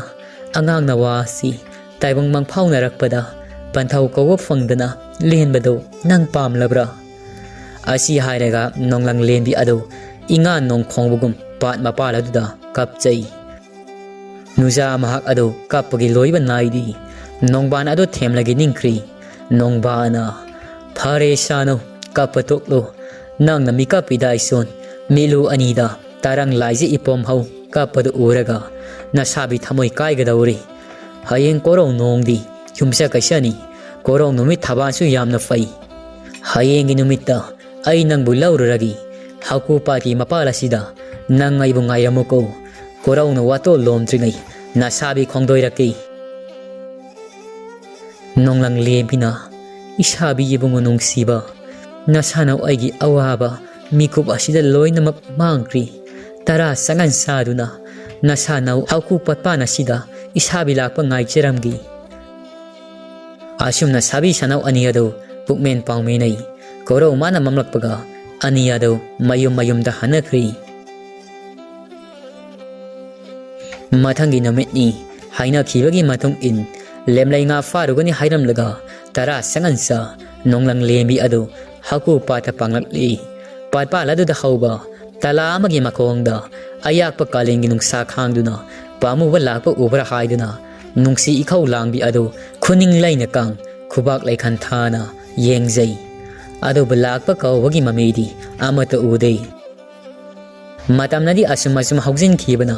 ꯑꯉꯥꯡꯅ ꯋꯥ ꯑꯁꯤ ꯇꯥꯏꯕꯪ ꯃꯪꯐꯥꯎꯅꯔꯛꯄꯗ ꯄꯟꯊꯧ ꯀꯧꯕ ꯐꯪꯗꯅ ꯂꯦꯟꯕꯗꯨ ꯅꯪ ꯄꯥꯝꯂꯕ꯭ꯔꯥ?" ꯑꯁꯤ ꯍꯥꯏꯔꯒ ꯅꯣꯡꯂꯪ ꯂꯦꯝꯕꯤ ꯑꯗꯨ ꯏꯉꯥ ꯅꯣꯡ ꯈꯣꯡꯕꯒꯨꯝ ꯄꯥꯠ ꯃꯄꯥꯜ ꯑꯗꯨꯗ ꯀꯞꯆꯩ꯫ ꯅꯨꯖꯥ ꯃꯍꯥꯛ ꯑꯗꯨ ꯀꯞꯄꯒꯤ ꯂꯣꯏꯕ ꯅꯥꯏꯗꯦ꯫ ꯅꯣꯡꯕꯥꯟ ꯑꯗꯨ ꯊꯦꯝꯂꯒ ꯅꯤꯡꯈ꯭ꯔꯤ꯫ ꯅꯣꯡꯕꯥꯟꯅ, "ꯐꯔꯦ ꯁꯥꯅꯧ, ꯀꯞꯄ ꯇꯣꯛꯂꯨ꯫ ꯅꯪꯅ ꯃꯤꯀꯞ ꯄꯤꯗꯥꯏꯁꯣꯟ, ꯃꯤꯠꯂꯨ ꯑꯅꯤꯗ ꯇꯔꯪ ꯂꯥꯏꯖ ꯏꯄꯣꯝ ꯍꯧ ꯀꯞꯄꯗꯨ ꯎꯔꯒ ꯅꯁꯥꯕꯤ ꯊꯃꯣꯏ ꯀꯥꯏꯒꯗꯧꯔꯤ꯫ ꯍꯌꯦꯡ ꯀꯣꯔꯧ ꯅꯣꯡꯗꯤ ꯌꯨꯝꯁ ꯀꯩꯁꯅꯤ꯫ ꯀꯣꯔꯧ ꯅꯨꯃꯤꯠ ꯊꯕꯥꯜꯁꯨ ꯌꯥꯝꯅ ꯐꯩ꯫ ꯍꯌꯦꯡꯒꯤ ꯅꯨꯃꯤꯠꯇ ꯑꯩ ꯅꯪꯕꯨ ꯂꯧꯔꯨꯔꯒꯦ꯫ ꯍꯥꯀꯨ ꯄꯥꯠꯀꯤ ꯃꯄꯥꯜ ꯑꯁꯤꯗ ꯅꯪ ꯑꯩꯕꯨ ꯉꯥꯏꯔꯝꯃꯨꯀꯣ꯫ ꯀꯣꯔꯧꯅ ꯋꯥꯇꯣꯜ ꯂꯣꯝꯗ꯭ꯔꯤꯉꯩ ꯅꯁꯥꯕꯤ ꯈꯣꯡꯗꯣꯏꯔꯛꯀꯦ꯫" ꯅꯣꯡꯂꯪ ꯂꯦꯝꯕꯤꯅ, "ꯏꯁꯥꯕꯤ ꯏꯕꯨꯡꯉꯣ ꯅꯨꯡꯁꯤꯕ, ꯅꯁꯥꯅꯧ ꯑꯩꯒꯤ ꯑꯋꯥꯕ ꯃꯤꯀꯨꯞ ꯑꯁꯤꯗ ꯂꯣꯏꯅꯃꯛ ꯃꯥꯡꯈ꯭ꯔꯤ꯫ ꯇꯔꯥ ꯆꯉꯟ ꯆꯥꯗꯨꯅ ꯅꯁꯥꯅꯧ ꯍꯥꯀꯨ ꯄꯥꯠ ꯃꯄꯥꯟ ꯑꯁꯤꯗ ꯏꯁꯥꯕꯤ ꯂꯥꯛꯄ ꯉꯥꯏꯖꯔꯝꯒꯦ꯫" ꯑꯁꯨꯝꯅ ꯁꯥꯕꯤ ꯁꯥꯅꯧ ꯑꯅꯤ ꯑꯗꯨ ꯄꯨꯛꯃꯦꯟ ꯄꯥꯎꯃꯦꯟꯅꯩ꯫ ꯀꯣꯔꯧ ꯃꯥꯅ ꯃꯝꯂꯛꯄꯒ ꯑꯅꯤ ꯑꯗꯨ ꯃꯌꯨꯝ ꯃꯌꯨꯝꯗ ꯍꯟꯅꯈ꯭ꯔꯤ꯫ ꯃꯊꯪꯒꯤ ꯅꯨꯃꯤꯠꯅꯤ꯫ ꯍꯥꯏꯅꯈꯤꯕꯒꯤ ꯃꯇꯨꯡ ꯏꯟ ꯂꯦꯝꯂꯩ ꯉꯥ ꯐꯥꯔꯨꯒꯅꯤ ꯍꯥꯏꯔꯝꯂꯒ ꯇꯔꯥ ꯆꯉꯟꯆꯥ ꯅꯣꯡꯂꯪ ꯂꯦꯝꯕꯤ ꯑꯗꯨ ꯍꯥꯀꯨ ꯄꯥꯠꯇ ꯄꯥꯡꯂꯛꯂꯤ꯫ ꯄꯥꯠꯄꯥꯜ ꯑꯗꯨꯗ ꯍꯧꯕ ꯇꯂꯥ ꯑꯃꯒꯤ ꯃꯈꯣꯡꯗ ꯑꯌꯥꯛꯄ ꯀꯥꯂꯦꯟꯒꯤ ꯅꯨꯡꯁꯥ ꯈꯥꯡꯗꯨꯅ ꯄꯥꯝꯃꯨꯕ ꯂꯥꯛꯄ ꯎꯕ꯭ꯔꯥ ꯍꯥꯏꯗꯨꯅ ꯅꯨꯡꯁꯤ ꯏꯈꯧ ꯂꯥꯡꯕꯤ ꯑꯗꯨ ꯈꯨꯅꯤꯡ ꯂꯩꯅ ꯀꯥꯡ ꯈꯨꯕꯥꯛ ꯂꯩꯈꯟ ꯊꯥꯅ ꯌꯦꯡꯖꯩ꯫ ꯑꯗꯨꯕꯨ ꯂꯥꯛꯄ ꯀꯧꯕꯒꯤ ꯃꯃꯤꯗꯤ ꯑꯃꯠꯇ ꯎꯗꯦ꯫ ꯃꯇꯝꯅꯗꯤ ꯑꯁꯨꯝ ꯑꯁꯨꯝ ꯍꯧꯖꯤꯟꯈꯤꯕꯅ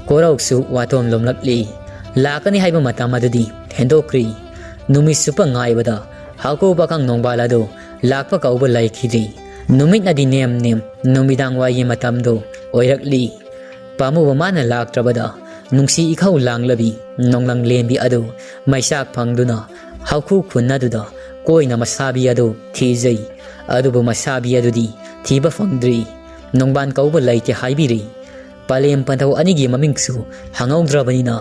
ꯀꯣꯔꯧꯁꯨ ꯋꯥꯇꯣꯝ ꯂꯣꯝꯂꯛꯂꯤ꯫ ꯂꯥꯛꯀꯅꯤ ꯍꯥꯏꯕ ꯃꯇꯝ ꯑꯗꯨꯗꯤ ꯍꯦꯟꯗꯣꯛꯈ꯭ꯔꯤ꯫ ꯅꯨꯃꯤꯠ ꯆꯨꯞꯄ ꯉꯥꯏꯕꯗ ꯍꯥꯀꯨ ꯄꯥꯈꯪ ꯅꯣꯡꯕꯥꯜ ꯑꯗꯨ ꯂꯥꯛꯄ ꯀꯧꯕ ꯂꯩꯈꯤꯗ꯭ꯔꯤ꯫ ꯅꯨꯃꯤꯠꯅꯗꯤ ꯅꯦꯝ ꯅꯦꯝ ꯅꯨꯃꯤꯗꯥꯡ ꯋꯥꯏꯒꯤ ꯃꯇꯝꯗꯨ ꯑꯣꯏꯔꯛꯂꯤ꯫ ꯄꯥꯝꯃꯨꯕ ꯃꯥꯅ ꯂꯥꯛꯇ꯭ꯔꯕꯗ ꯅꯨꯡꯁꯤ ꯏꯈꯧ ꯂꯥꯡꯂꯕꯤ ꯅꯣꯡꯂꯪ ꯂꯦꯝꯕꯤ ꯑꯗꯨ ꯃꯩꯆꯥꯛ ꯐꯪꯗꯨꯅ ꯍꯧꯈꯨ ꯈꯨꯟ ꯑꯗꯨꯗ ꯀꯣꯏꯅ ꯃꯁꯥꯕꯤ ꯑꯗꯨ ꯊꯤꯖꯩ꯫ ꯑꯗꯨꯕꯨ ꯃꯁꯥꯕꯤ ꯑꯗꯨꯗꯤ ꯊꯤꯕ ꯐꯪꯗ꯭ꯔꯤ꯫ ꯅꯣꯡꯕꯥꯟ ꯀꯧꯕ ꯂꯩꯇꯦ ꯍꯥꯏꯕꯤꯔꯤ꯫ ꯄꯂꯦꯝ ꯄꯟꯊꯧ ꯑꯅꯤꯒꯤ ꯃꯃꯤꯡꯁꯨ ꯍꯪꯍꯧꯗ꯭ꯔꯕꯅꯤꯅ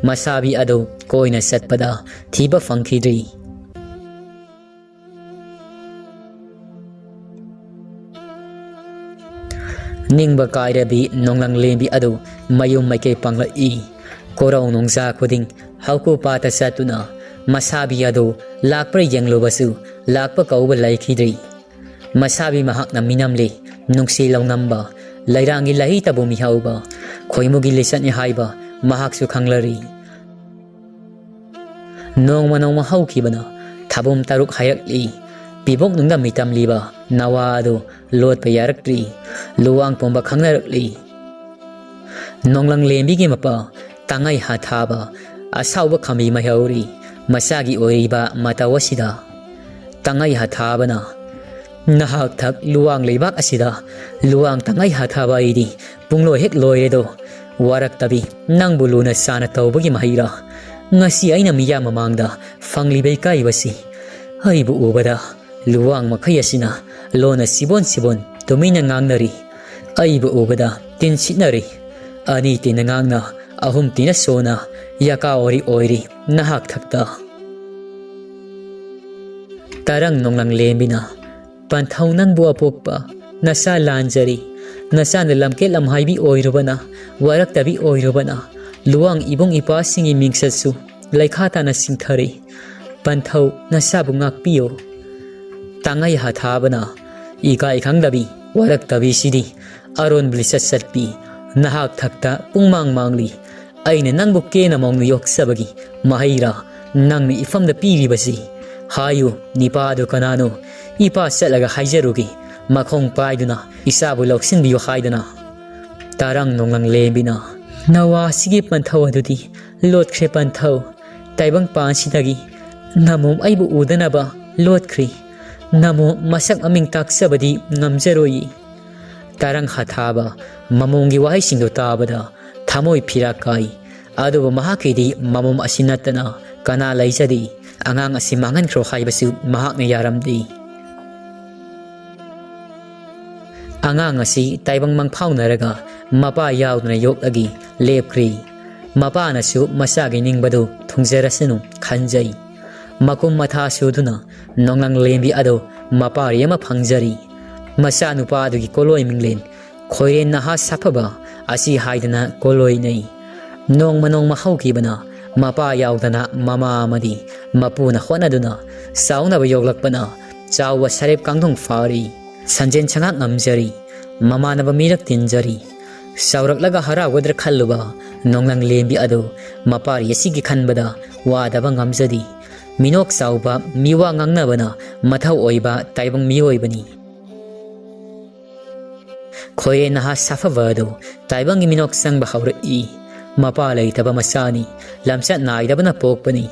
ꯃꯁꯥꯕꯤ ꯑꯗꯨ ꯀꯣꯏꯅ ꯆꯠꯄꯗ ꯊꯤꯕ ꯐꯪꯈꯤꯗ꯭ꯔꯤ꯫ ꯅꯤꯡꯕ ꯀꯥꯏꯔꯕꯤ ꯅꯣꯡꯂꯪ ꯂꯦꯝꯕꯤ ꯑꯗꯨ ꯃꯌꯨꯝ ꯃꯥꯏꯀꯩ ꯄꯥꯡꯂꯛꯏ꯫ ꯀꯣꯔꯧ ꯅꯣꯡꯖꯥ ꯈꯨꯗꯤꯡ ꯍꯧꯀꯨ ꯄꯥꯠꯇ ꯆꯠꯇꯨꯅ ꯃꯁꯥꯕꯤ ꯑꯗꯨ ꯂꯥꯛꯄ꯭ꯔꯥ ꯌꯦꯡꯂꯨꯕꯁꯨ ꯂꯥꯛꯄ ꯀꯧꯕ ꯂꯩꯈꯤꯗ꯭ꯔꯤ꯫ ꯃꯁꯥꯕꯤ ꯃꯍꯥꯛꯅ ꯃꯤꯅꯝꯂꯤ, ꯅꯨꯡꯁꯤ ꯂꯧꯅꯝꯕ, ꯂꯩꯔꯥꯡꯒꯤ ꯂꯍꯤꯇꯕꯨ ꯃꯤꯍꯧꯕ, ꯈꯣꯏꯃꯨꯒꯤ ꯂꯤꯆꯠꯅꯤ ꯍꯥꯏꯕ ꯃꯍꯥꯛꯁꯨ ꯈꯪꯂꯔꯤ꯫ ꯅꯣꯡꯃ ꯅꯣꯡꯃ ꯍꯧꯈꯤꯕꯅ ꯊꯥꯕꯨꯝ ꯇꯔꯨꯛ ꯍꯥꯏꯔꯛꯂꯤ꯫ ꯄꯤꯕꯣꯛ ꯅꯨꯡꯗ ꯃꯤꯇꯝꯂꯤꯕ ꯅꯋꯥ ꯑꯗꯨ ꯂꯣꯠꯄ ꯌꯥꯔꯛꯇ꯭ꯔꯤ꯫ ꯂꯨꯋꯥꯡ ꯄꯨꯝꯕ ꯈꯪꯅꯔꯛꯂꯤ꯫ ꯅꯣꯡꯂꯪ ꯂꯦꯝꯕꯤꯒꯤ ꯃꯄꯥ ꯇꯥꯡꯉꯩ ꯍꯥꯊꯥꯕ ꯑꯁꯥꯎꯕ ꯈꯥꯝꯕꯤ ꯃꯩꯍꯧꯔꯤ ꯃꯆꯥꯒꯤ ꯑꯣꯏꯔꯤꯕ ꯃꯇꯧ ꯑꯁꯤꯗ꯫ ꯇꯥꯡꯉꯩ ꯍꯥꯊꯥꯕꯅ, "ꯅꯍꯥꯛ ꯊꯛ ꯂꯨꯋꯥꯡ ꯂꯩꯕꯥꯛ ꯑꯁꯤꯗ ꯂꯨꯋꯥꯡ ꯇꯥꯡꯉꯩ ꯍꯥꯊꯥꯕ ꯑꯩꯗꯤ ꯄꯨꯡꯂꯣꯏ ꯍꯦꯛ ꯂꯣꯏꯔꯦꯗꯣ꯫ ꯋꯥꯔꯛꯇꯕꯤ ꯅꯪꯕꯨ ꯂꯨꯅ ꯆꯥꯅ ꯇꯧꯕꯒꯤ ꯃꯍꯩꯔꯥ? ꯉꯁꯤ ꯑꯩꯅ ꯃꯤꯌꯥꯝ ꯃꯃꯥꯡꯗ ꯐꯪꯂꯤꯕ ꯏꯀꯥꯏꯕꯁꯤ꯫ ꯑꯩꯕꯨ ꯎꯕꯗ ꯂꯨꯋꯥꯡ ꯃꯈꯩ ꯑꯁꯤꯅ ꯂꯣꯟꯅ ꯁꯤꯕꯣꯟ ꯁꯤꯕꯣꯟ ꯇꯨꯃꯤꯟꯅ ꯉꯥꯡꯅꯔꯤ꯫ ꯑꯩꯕꯨ ꯎꯕꯗ ꯇꯤꯟ ꯁꯤꯠꯅꯔꯤ꯫ ꯑꯅꯤ ꯇꯤꯟꯅ ꯉꯥꯡꯅ, ꯑꯍꯨꯝ ꯇꯤꯟꯅ ꯁꯣꯟꯅ ꯌꯥꯀꯥ ꯑꯣꯏꯔꯤ ꯑꯣꯏꯔꯤ ꯅꯍꯥꯛ ꯊꯛꯇ"꯫ ꯇꯔꯪ ꯅꯣꯡꯂꯪ ꯂꯦꯝꯕꯤꯅ, "ꯄꯟꯊꯧ ꯅꯪꯕꯨ ꯑꯄꯣꯛꯄ ꯅꯆꯥ ꯂꯥꯟꯖꯔꯤ꯫ ꯅꯆꯥꯅ ꯂꯝꯀꯦꯠ ꯂꯝꯍꯥꯏꯕꯤ ꯑꯣꯏꯔꯨꯕꯅ, ꯋꯥꯔꯛꯇꯕꯤ ꯑꯣꯏꯔꯨꯕꯅ, ꯂꯨꯋꯥꯡ ꯏꯕꯨꯡ ꯏꯄꯥꯁꯤꯡꯒꯤ ꯃꯤꯡꯆꯠꯁꯨ ꯂꯩꯈꯥ ꯇꯥꯅ ꯁꯤꯡꯊꯔꯦ꯫ ꯄꯟꯊꯧ ꯅꯆꯥꯕꯨ ꯉꯥꯛꯄꯤꯌꯨ"꯫ ꯇꯥꯡꯉꯩ ꯍꯥꯊꯥꯕꯅ, "ꯏꯀꯥꯏ ꯈꯪꯗꯕꯤ, ꯋꯥꯔꯛꯇꯕꯤꯁꯤꯗꯤ ꯑꯔꯣꯟꯕ ꯂꯤꯆꯠ ꯆꯠꯄꯤ ꯅꯍꯥꯛ ꯊꯛꯇ ꯄꯨꯡꯃꯥꯡ ꯃꯥꯡꯂꯤ꯫ ꯑꯩꯅ ꯅꯪꯕꯨ ꯀꯦꯅ ꯃꯧꯅ ꯌꯣꯛꯆꯕꯒꯤ ꯃꯍꯩꯔꯥ ꯅꯪꯅ ꯏꯐꯝꯗ ꯄꯤꯔꯤꯕꯁꯤ? ꯍꯥꯏꯌꯨ, ꯅꯤꯄꯥꯗꯨ ꯀꯅꯥꯅꯣ? ꯏꯄꯥ ꯆꯠꯂꯒ ꯍꯥꯏꯖꯔꯨꯒꯦ, ꯃꯈꯣꯡ ꯄꯥꯏꯗꯨꯅ ꯏꯆꯥꯕꯨ ꯂꯧꯁꯤꯟꯕꯤꯌꯨ ꯍꯥꯏꯗꯅ"꯫ ꯇꯔꯪ ꯅꯣꯡꯂꯪ ꯂꯦꯝꯕꯤꯅ, "ꯅꯋꯥꯁꯤꯒꯤ ꯄꯟꯊꯧ ꯑꯗꯨꯗꯤ ꯂꯣꯠꯈ꯭ꯔꯦ ꯄꯟꯊꯧ꯫ ꯇꯥꯏꯕꯪ ꯄꯥꯟꯁꯤꯗꯒꯤ ꯅꯃꯣꯝ ꯑꯩꯕꯨ ꯎꯗꯅꯕ ꯂꯣꯠꯈ꯭ꯔꯦ꯫ ꯅꯃꯣꯝ ꯃꯁꯛ ꯃꯃꯤꯡ ꯇꯥꯛꯆꯕꯗꯤ ꯉꯝꯖꯔꯣꯏ"꯫ ꯇꯔꯪ ꯍꯊꯥꯕ ꯃꯃꯣꯝꯒꯤ ꯋꯥꯍꯩꯁꯤꯡꯗꯨ ꯇꯥꯕꯗ ꯊꯃꯣꯏ ꯐꯤꯔꯥꯛ ꯀꯥꯏ꯫ ꯑꯗꯨꯕꯨ ꯃꯍꯥꯛꯀꯤꯗꯤ ꯃꯃꯣꯝ ꯑꯁꯤ ꯅꯠꯇꯅ ꯀꯅꯥ ꯂꯩꯖꯔꯤ? ꯑꯉꯥꯡ ꯑꯁꯤ ꯃꯥꯡꯍꯟꯈ꯭ꯔꯣ ꯍꯥꯏꯕꯁꯨ ꯃꯍꯥꯛꯅ ꯌꯥꯔꯝꯗꯦ꯫ ꯑꯉꯥꯡ ꯑꯁꯤ ꯇꯥꯏꯕꯪ ꯃꯪꯐꯥꯎꯅꯔꯒ ꯃꯄꯥ ꯌꯥꯎꯗꯅ ꯌꯣꯛꯂꯒ ꯂꯦꯞꯈ꯭ꯔꯦ꯫ ꯃꯄꯥꯅꯁꯨ ꯃꯆꯥꯒꯤ ꯅꯤꯡꯕꯗꯨ ꯊꯨꯡꯖꯔꯁꯅꯨ ꯈꯟꯖꯩ꯫ ꯃꯀꯨꯝ ꯃꯊꯥ ꯁꯨꯗꯨꯅ ꯅꯣꯡꯂꯪ ꯂꯦꯝꯕꯤ ꯑꯗꯨ ꯃꯄꯥꯔꯤ ꯑꯃ ꯐꯪꯖꯔꯤ꯫ ꯃꯆꯥꯅꯨꯄꯥ ꯑꯗꯨꯒꯤ ꯀꯣꯂꯣꯏ ꯃꯤꯡꯂꯦꯟ ꯈꯣꯏꯔꯦꯟ ꯅꯍꯥ ꯁꯥꯐꯕ ꯑꯁꯤ ꯍꯥꯏꯗꯅ ꯀꯣꯂꯣꯏꯅꯩ꯫ ꯅꯣꯡꯃ ꯅꯣꯡꯃ ꯍꯧꯈꯤꯕꯅ ꯃꯄꯥ ꯌꯥꯎꯗꯅ ꯃꯃꯥ ꯑꯃꯗꯤ ꯃꯄꯨꯅ ꯍꯣꯠꯅꯗꯨꯅ ꯆꯥꯎꯅꯕ ꯌꯣꯛꯂꯛꯄꯅ ꯆꯥꯎꯕ ꯁꯔꯦꯞ ꯀꯥꯡꯗꯣꯡ ꯐꯥꯔꯤ꯫ ꯁꯟꯖꯦꯟ ꯁꯉꯥꯛ ꯉꯝꯖꯔꯤ꯫ ꯃꯃꯥꯟꯅꯕ ꯃꯤꯔꯛ ꯇꯤꯟꯖꯔꯤ꯫ ꯆꯥꯎꯔꯛꯂꯒ ꯍꯔꯥꯎꯒꯗ꯭ꯔꯥ ꯈꯜꯂꯨꯕ ꯅꯣꯡꯂꯪ ꯂꯦꯝꯕꯤ ꯑꯗꯨ ꯃꯄꯥꯔꯤ ꯑꯁꯤꯒꯤ ꯈꯟꯕꯗ ꯋꯥꯗꯕ ꯉꯝꯖꯗꯦ꯫ ꯃꯤꯅꯣꯛ ꯆꯥꯎꯕ, ꯃꯤꯋꯥ ꯉꯥꯡꯅꯕꯅ ꯃꯊꯧ ꯑꯣꯏꯕ ꯇꯥꯏꯕꯪ ꯃꯤꯑꯣꯏꯕꯅꯤ꯫ ꯈꯣꯏꯔꯦꯟ ꯅꯍꯥ ꯁꯥꯐꯕ ꯑꯗꯨ ꯇꯥꯏꯕꯪꯒꯤ ꯃꯤꯅꯣꯛ ꯆꯪꯕ ꯍꯧꯔꯛꯏ꯫ ꯃꯄꯥ ꯂꯩꯇꯕ ꯃꯆꯥꯅꯤ, ꯂꯝꯆꯠ ꯅꯥꯏꯗꯕꯅ ꯄꯣꯛꯄꯅꯤ,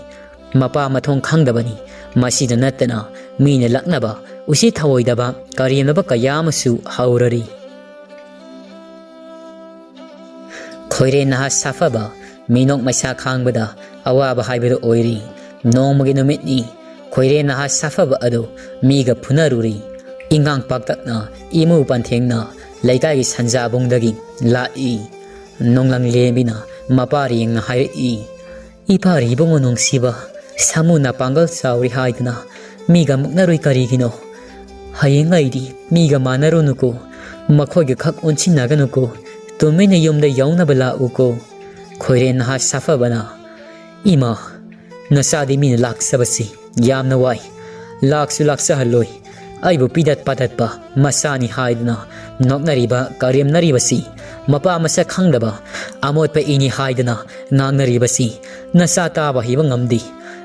ꯃꯄꯥ ꯃꯊꯣꯡ ꯈꯪꯗꯕꯅꯤ꯫ ꯃꯁꯤꯗ ꯅꯠꯇꯅ ꯃꯤꯅ ꯂꯛꯅꯕ, ꯎꯁꯤꯠ ꯊꯑꯣꯏꯗꯕ, ꯀꯔꯦꯝꯅꯕ ꯀꯌꯥ ꯑꯃꯁꯨ ꯍꯧꯔꯔꯤ꯫ ꯈꯣꯏꯔꯦꯟ ꯅꯍꯥ ꯁꯥꯐꯕ ꯃꯤꯅꯣꯛ ꯃꯩꯁꯥ ꯈꯥꯡꯕꯗ ꯑꯋꯥꯕ ꯍꯥꯏꯕꯗꯨ ꯑꯣꯏꯔꯤ꯫ ꯅꯣꯡꯃꯒꯤ ꯅꯨꯃꯤꯠꯅꯤ꯫ ꯈꯣꯏꯔꯦꯟ ꯅꯍꯥ ꯁꯥꯐꯕ ꯑꯗꯨ ꯃꯤꯒ ꯐꯨꯅꯔꯨꯔꯤ꯫ ꯏꯉꯥꯡ ꯄꯥꯛꯇꯛꯅ, ꯏꯃꯨ ꯄꯟꯊꯦꯡꯅ ꯂꯩꯀꯥꯏꯒꯤ ꯁꯟꯖꯥꯕꯨꯡꯗꯒꯤ ꯂꯥꯛꯏ꯫ ꯅꯣꯡꯂꯪ ꯂꯦꯝꯕꯤꯅ ꯃꯄꯥꯔꯤ ꯌꯦꯡꯅ ꯍꯥꯏꯔꯛꯏ, "ꯏꯄꯥꯔꯤ ꯏꯕꯨꯡꯉꯣ ꯅꯨꯡꯁꯤꯕ, ꯁꯥꯃꯨꯅ ꯄꯥꯡꯒꯜ ꯆꯥꯎꯔꯤ ꯍꯥꯏꯗꯅ ꯃꯤꯒ ꯃꯨꯛꯅꯔꯨꯏ ꯀꯔꯤꯒꯤꯅꯣ? ꯍꯌꯦꯡ ꯑꯩꯗꯤ ꯃꯤꯒ ꯃꯥꯟꯅꯔꯨꯅꯨꯀꯣ, ꯃꯈꯣꯏꯒ ꯈꯛ ꯑꯣꯟꯁꯤꯟꯅꯒꯅꯨꯀꯣ, ꯇꯨꯃꯤꯟꯅ ꯌꯨꯝꯗ ꯌꯧꯅꯕ ꯂꯥꯛꯎꯀꯣ꯫" ꯈꯣꯏꯔꯦꯟ ꯅꯍꯥ ꯁꯥꯐꯕꯅ, "ꯏꯃꯥ, ꯅꯆꯥꯗꯤ ꯃꯤꯅ ꯂꯥꯛꯆꯕꯁꯤ ꯌꯥꯝꯅ ꯋꯥꯏ꯫ ꯂꯥꯛꯁꯨ ꯂꯥꯛꯆꯍꯜꯂꯣꯏ꯫ ꯑꯩꯕꯨ ꯄꯤꯗꯠ ꯄꯥꯗꯠꯄ ꯃꯆꯥꯅꯤ ꯍꯥꯏꯗꯨꯅ ꯅꯣꯛꯅꯔꯤꯕ, ꯀꯔꯦꯝꯅꯔꯤꯕꯁꯤ, ꯃꯄꯥ ꯃꯁꯛ ꯈꯪꯗꯕ ꯑꯃꯣꯠꯄ ꯏꯅꯤ ꯍꯥꯏꯗꯨꯅ ꯉꯥꯡꯅꯔꯤꯕꯁꯤ ꯅꯆꯥ ꯇꯥꯕ ꯍꯩꯕ ꯉꯝꯗꯦ꯫